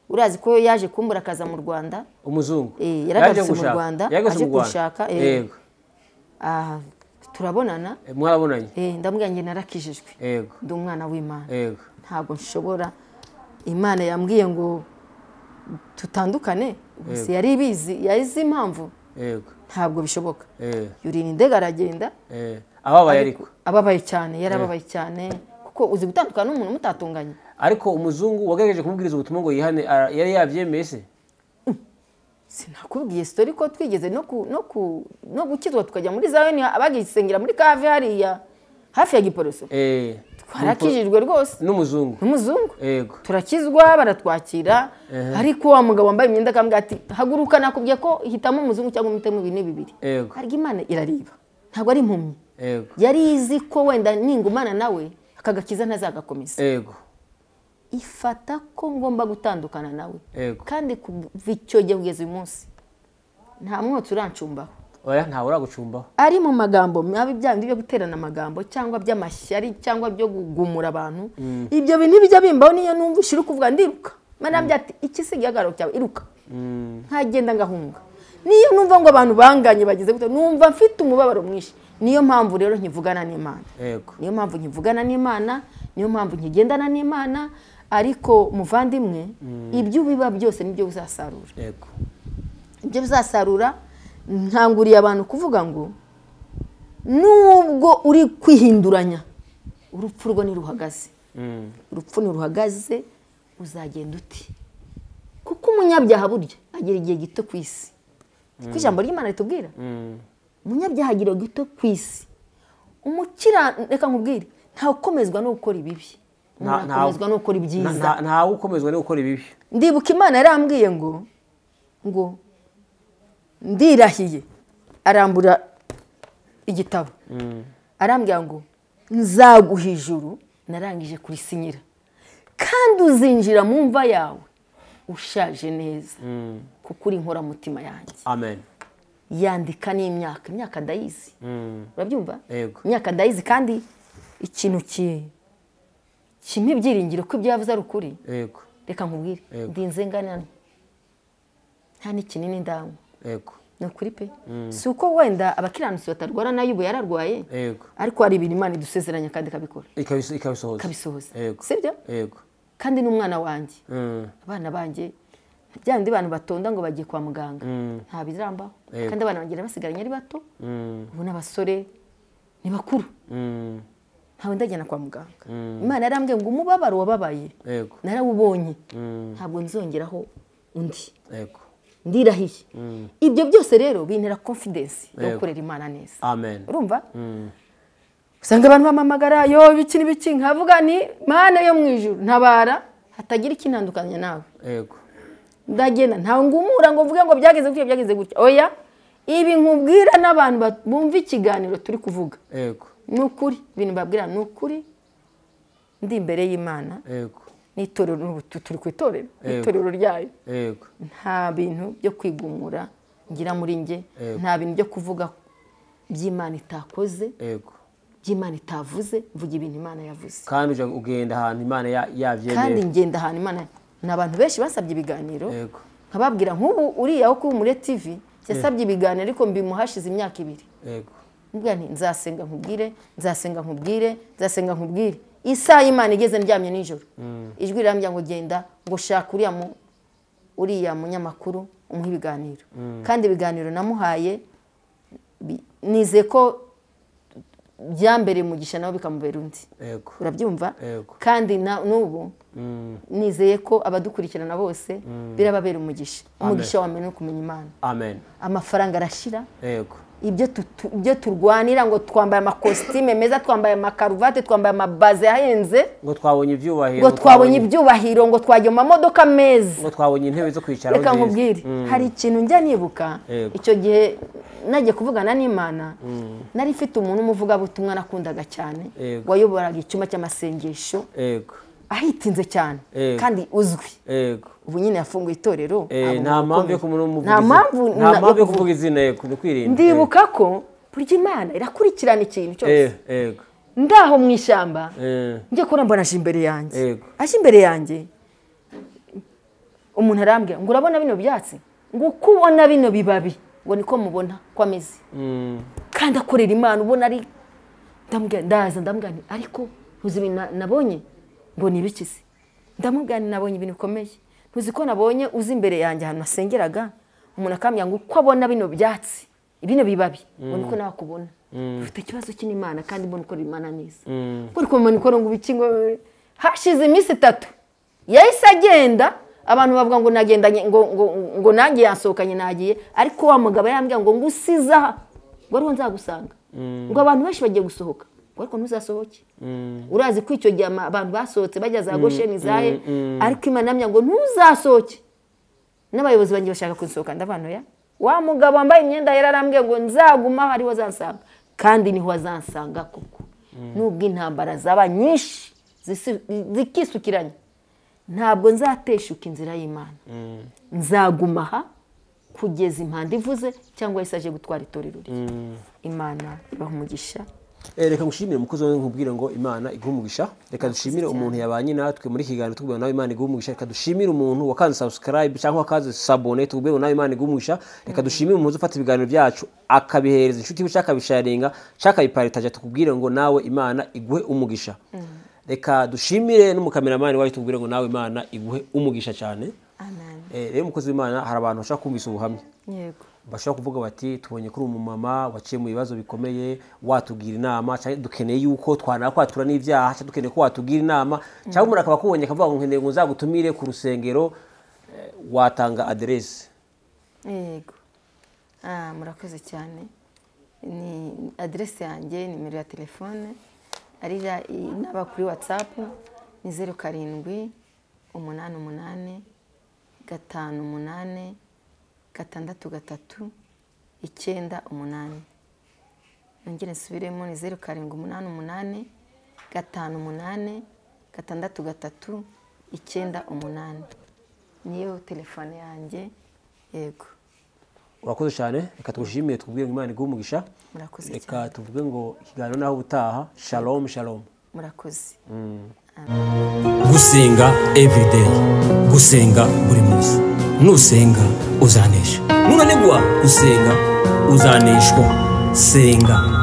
Urazi ko yaje kumbura akaza mu Rwanda. Umuzungu yaragarutse mu Rwanda aje kunshaka. Turabonana. Mwarabonanye? Ndamubwira nge narakijijwe. Ndi umwana w'Imana. Ntabwo nshobora. Imana yambwiye ngo tutandukane, gusa yari ibizi, yarizi impamvu. Ntabwo bishoboka. Yurira indege aragenda. Ababaye ariko. Ababaye cyane, yarababaye cyane kuko uzi gutandukana n'umuntu mutatunganye. Ariko umuzungu wagerageje kumubwiriza ubutumwa ngo yihane, yari yabyemeye se? Sinakubwiye story ko twigeze no gukizwa tukajya muri Zayoni, abagisengera muri kave hariya hafi ya Giporoso. Twarakijijwe rwose. N'umuzungu. N'umuzungu. Turakizwa baratwakira, ariko wa mugabo wambaye imyenda akambwira ati haguruka nakubwiye ko hitamo umuzungu cyangwa umutemo ibintu bibiri. Ariko Imana irariba. Ntabwo ari impumyi. Yari izi ko wenda ningumana nawe akagakiza ntazagakomeza. Ifata ko ngomba gutandukana nawe. Kandi kuva icyo gihe kugeza uyu munsi nta mwotsi urancumbaho. Oya, ntawe uragucumbaho. Ari mu magambo mabi, bya bindi byo guterana amagambo cyangwa by'amashyari cyangwa byo kugumura abantu. Ibyo bintu bijya bimbaho, niyo numva ushira kuvuga ndiruka. Manambye ati iki si igihagararo cyawe, iruka. Nkagenda ngahunga. Niyo numva ngo abantu banganye bagize gute, numva mfite umubabaro mwinshi. Niyo mpamvu rero nkivugana n'Imana. Niyo mpamvu nkivugana n'Imana, niyo mpamvu nkigendana n'Imana. Ariko muvandimwe, ibyo biba byose nibyo uzasarura. Ibyo uzasarura. Ntanguriye abantu kuvuga ngo nubwo uri kwihinduranya, urupfu rwo ntiruhagaze. Urupfu ntiruhagaze, uzagenda uti. Kuko umunyabyaha burya agira igihe gito ku isi. Kuko ijambo ry'Imana ritubwira, umunyabyaha agira gito ku isi. Umukira, reka nkubwire, ntawukomezwa no gukora ibibi. Ntakomezwa no gukora ibyiza. Ntawe ukomezwa no gukora ibibi. Ndibuka Imana yarambwiye ngo ndirahiye, arambura igitabo. Arambwira ngo nzaguha ijuru narangije kurisinyira. Kandi uzinjira mu mva yawe ushaje neza. Kuko uri inkora mutima yanjye. Amen. Yandika n'imyaka, imyaka ndayizi. Urabyumva? Imyaka ndayizi, kandi ikintu kimwe ibyiringiro ko ibyo yavuze ari ukuri. Reka nkubwire, ndinze ngana nta n'ikinini ndanywa. Ni ukuri pe. Si uko wenda abakiranutsi batarwara, nayo ubu yararwaye. Ariko hari ibintu Imana idusezeranya kandi ikabikora. Ikabisohoza. Sibyo? Kandi n'umwana wanjye. Abana banjye bya bindi bantu batonda ngo bagiye kwa muganga. Nta birambaho. Kandi abana banjye basigaranye ari bato. Ubu n'abasore ni bakuru. Ntawe ndajyana kwa muganga. Imana yarambwiye ngo umubabaro wababaye narawubonye, ntabwo nzongeraho undi. Ndirahiye. Ibyo byose rero bintera confidence yo gukorera Imana neza. Amen. Urumva? Usanga abantu bamamagara yo biki n'ibiki, nkavuga ni Mana yo mu ijuru ntabara hatagira ikinandukanya nawe. Ndagenda ntawe ngumura ngo mvuge ngo byageze gutya byageze gutya. Oya, ibi nkubwira n'abantu bumva ikiganiro turi kuvuga. Yego. Ni ukuri, ibintu mbabwira ni ukuri. Ndi imbere y'Imana. Yego. N'itorero turi ku itorero, itorero ryayo. Yego. Nta bintu byo kwigumura ngira muri nge, nta bintu byo kuvuga by'Imana itakoze. Yego. By'Imana itavuze, mvuga ibintu Imana yavuze. Kandi uje ugenda ahantu Imana yavyemeye. Kandi ngenda ahantu Imana. N'abantu benshi basabye ibiganiro. Yego. Nkababwira nk'ubu uriya wo kuri Humure TV yasabye ibiganiro ariko mbimuhashize imyaka 2. Yego. Mbwa nti nzasenga nkubwire, nzasenga nkubwire, nzasenga nkubwire. Isaha Imana igeze ndyamye nijoro. Ijwi rirambya ngo genda ngo shaka uriya munyamakuru umuhe ibiganiro. Kandi ibiganiro namuhaye nize ko byambere mugisha nawe bikamubera undi. Yego. Urabyumva? Yego. Kandi n'ubu nizeye ko abadukurikirana bose birababera umugisha. Umugisha wa mbere no kumenya Imana. Amen. Amafaranga arashira. Yego. Ibyo turwanira ngo twambaye amakositime meza, twambaye amakaruvate, twambaye amabaze ahenze, ngo twabonye ibyubahiro, ngo twabonye ibyubahiro, ngo twagiye mu mamodoka meza, ngo twabonye intebe zo kwicaraho. Reka nkubwire, hari ikintu njya nibuka. Icyo gihe nagiye kuvugana n'Imana, nari mfite umuntu umuvugabutumwa nakundaga cyane, wayoboraga icyumba cy'amasengesho. Yego. Ahitinze cyane kandi uzwi. Yego. Ubu nyine yafunguye itorero. Nta mpamvu yo kumuvuga, nta mpamvu yo kuvuga izina. Yego, ni kwirinda. Ndibuka ko burya Imana irakurikirana ikintu cyose. Yego. Ndaho mu ishyamba njye kubona mbona aje imbere yanjye. Aje imbere yanjye umuntu arambwira ngo urabona bino byatsi, ngo uko ubona bino bibabi ngo niko mubona ko ameze. Kandi akorera Imana ubona ari. Ndaza ndamubwira nti ariko ntuzi ibintu nabonye ngo ni ibiki se? Ndamubwira nti nabonye ibintu bikomeye. Ntuzi ko nabonye uzi imbere yanjye ahantu nasengeraga, umuntu akambwira ngo uko abona bino byatsi, bino bibabi, ngo niko nawe akubona. Ufite ikibazo cy'Imana kandi mbona ukorera Imana neza. Kuko mbona ukora ngo ibiki ngo hashize iminsi 3 yahise agenda. Abantu bavuga ngo nagendanye ngo nanjye yasohokanye nagiye, ariko wa mugabo yambwira ngo ngusize aha ngo ariho nzagusanga. Ngo abantu benshi bagiye gusohoka, ngo ariko ntuzasohoke. Urazi ko icyo gihe abantu basohotse bajya za Gosheni zahe, ariko Imana yambwira ngo ntuzasohoke. N'abayobozi banjye bashaka kunsohoka, ndabano ya wa mugabo wambaye imyenda yera arambwira ngo nzaguma aho ariho azansanga, kandi niho azansanga koko. Nubwo intambara zaba nyinshi zikisukiranya, ntabwo nzateshuka inzira y'Imana. Nzaguma aha kugeza impanda ivuze cyangwa Yesu aje gutwara itorero rye. Imana ibaha umugisha. Reka ngushimire umukozi wawe, nkubwire ngo Imana iguhe umugisha. Reka dushimire umuntu yabanye natwe muri kiganiro tubwira nawe Imana iguhe umugisha. Reka dushimire umuntu wakanze subscribe cyangwa wakanze sabone, tubwire nawe Imana iguhe umugisha. Reka dushimire umuntu ufata ibiganiro byacu akabihereza inshuti cyangwa akabisharinga cyangwa akabiparitaje, tukubwire ngo nawe Imana iguhe umugisha. Reka dushimire n'umukameramani wacu, tubwire ngo nawe Imana iguhe umugisha cyane. Amen. Rero umukozi w'Imana, hari abantu bashaka kumvisa ubuhamya. Yego. Bashobora kuvuga bati tubonye kuri umumama waciye mu bibazo bikomeye, watugira inama, cyangwa dukeneye yuko twanakwatura n'ibyaha, cyangwa dukeneye ko watugira inama, cyangwa umuntu akaba akubonye akavuga ngo nkeneye ngo nzagutumire ku rusengero, watanga aderese. Yego. Murakoze cyane. Ni aderese yanjye, nimero ya telefone ari naba kuri WhatsApp ni 07 88 58 6 3 98. Nongere nsubiremo ni 07 88 58 6 3 98. Niyo telefone yanjye. Yego. Urakoze cyane. Reka tugushimire, tukubwire ngo Imana iguhe umugisha. Murakoze cyane. Reka tuvuge ngo ikiganiro naho ubutaha. Shalom shalom. Murakoze. Gusenga everyday, gusenga buri munsi. Nusenga uzanesha, nunanigwa gusenga uzaneshwa. Senga.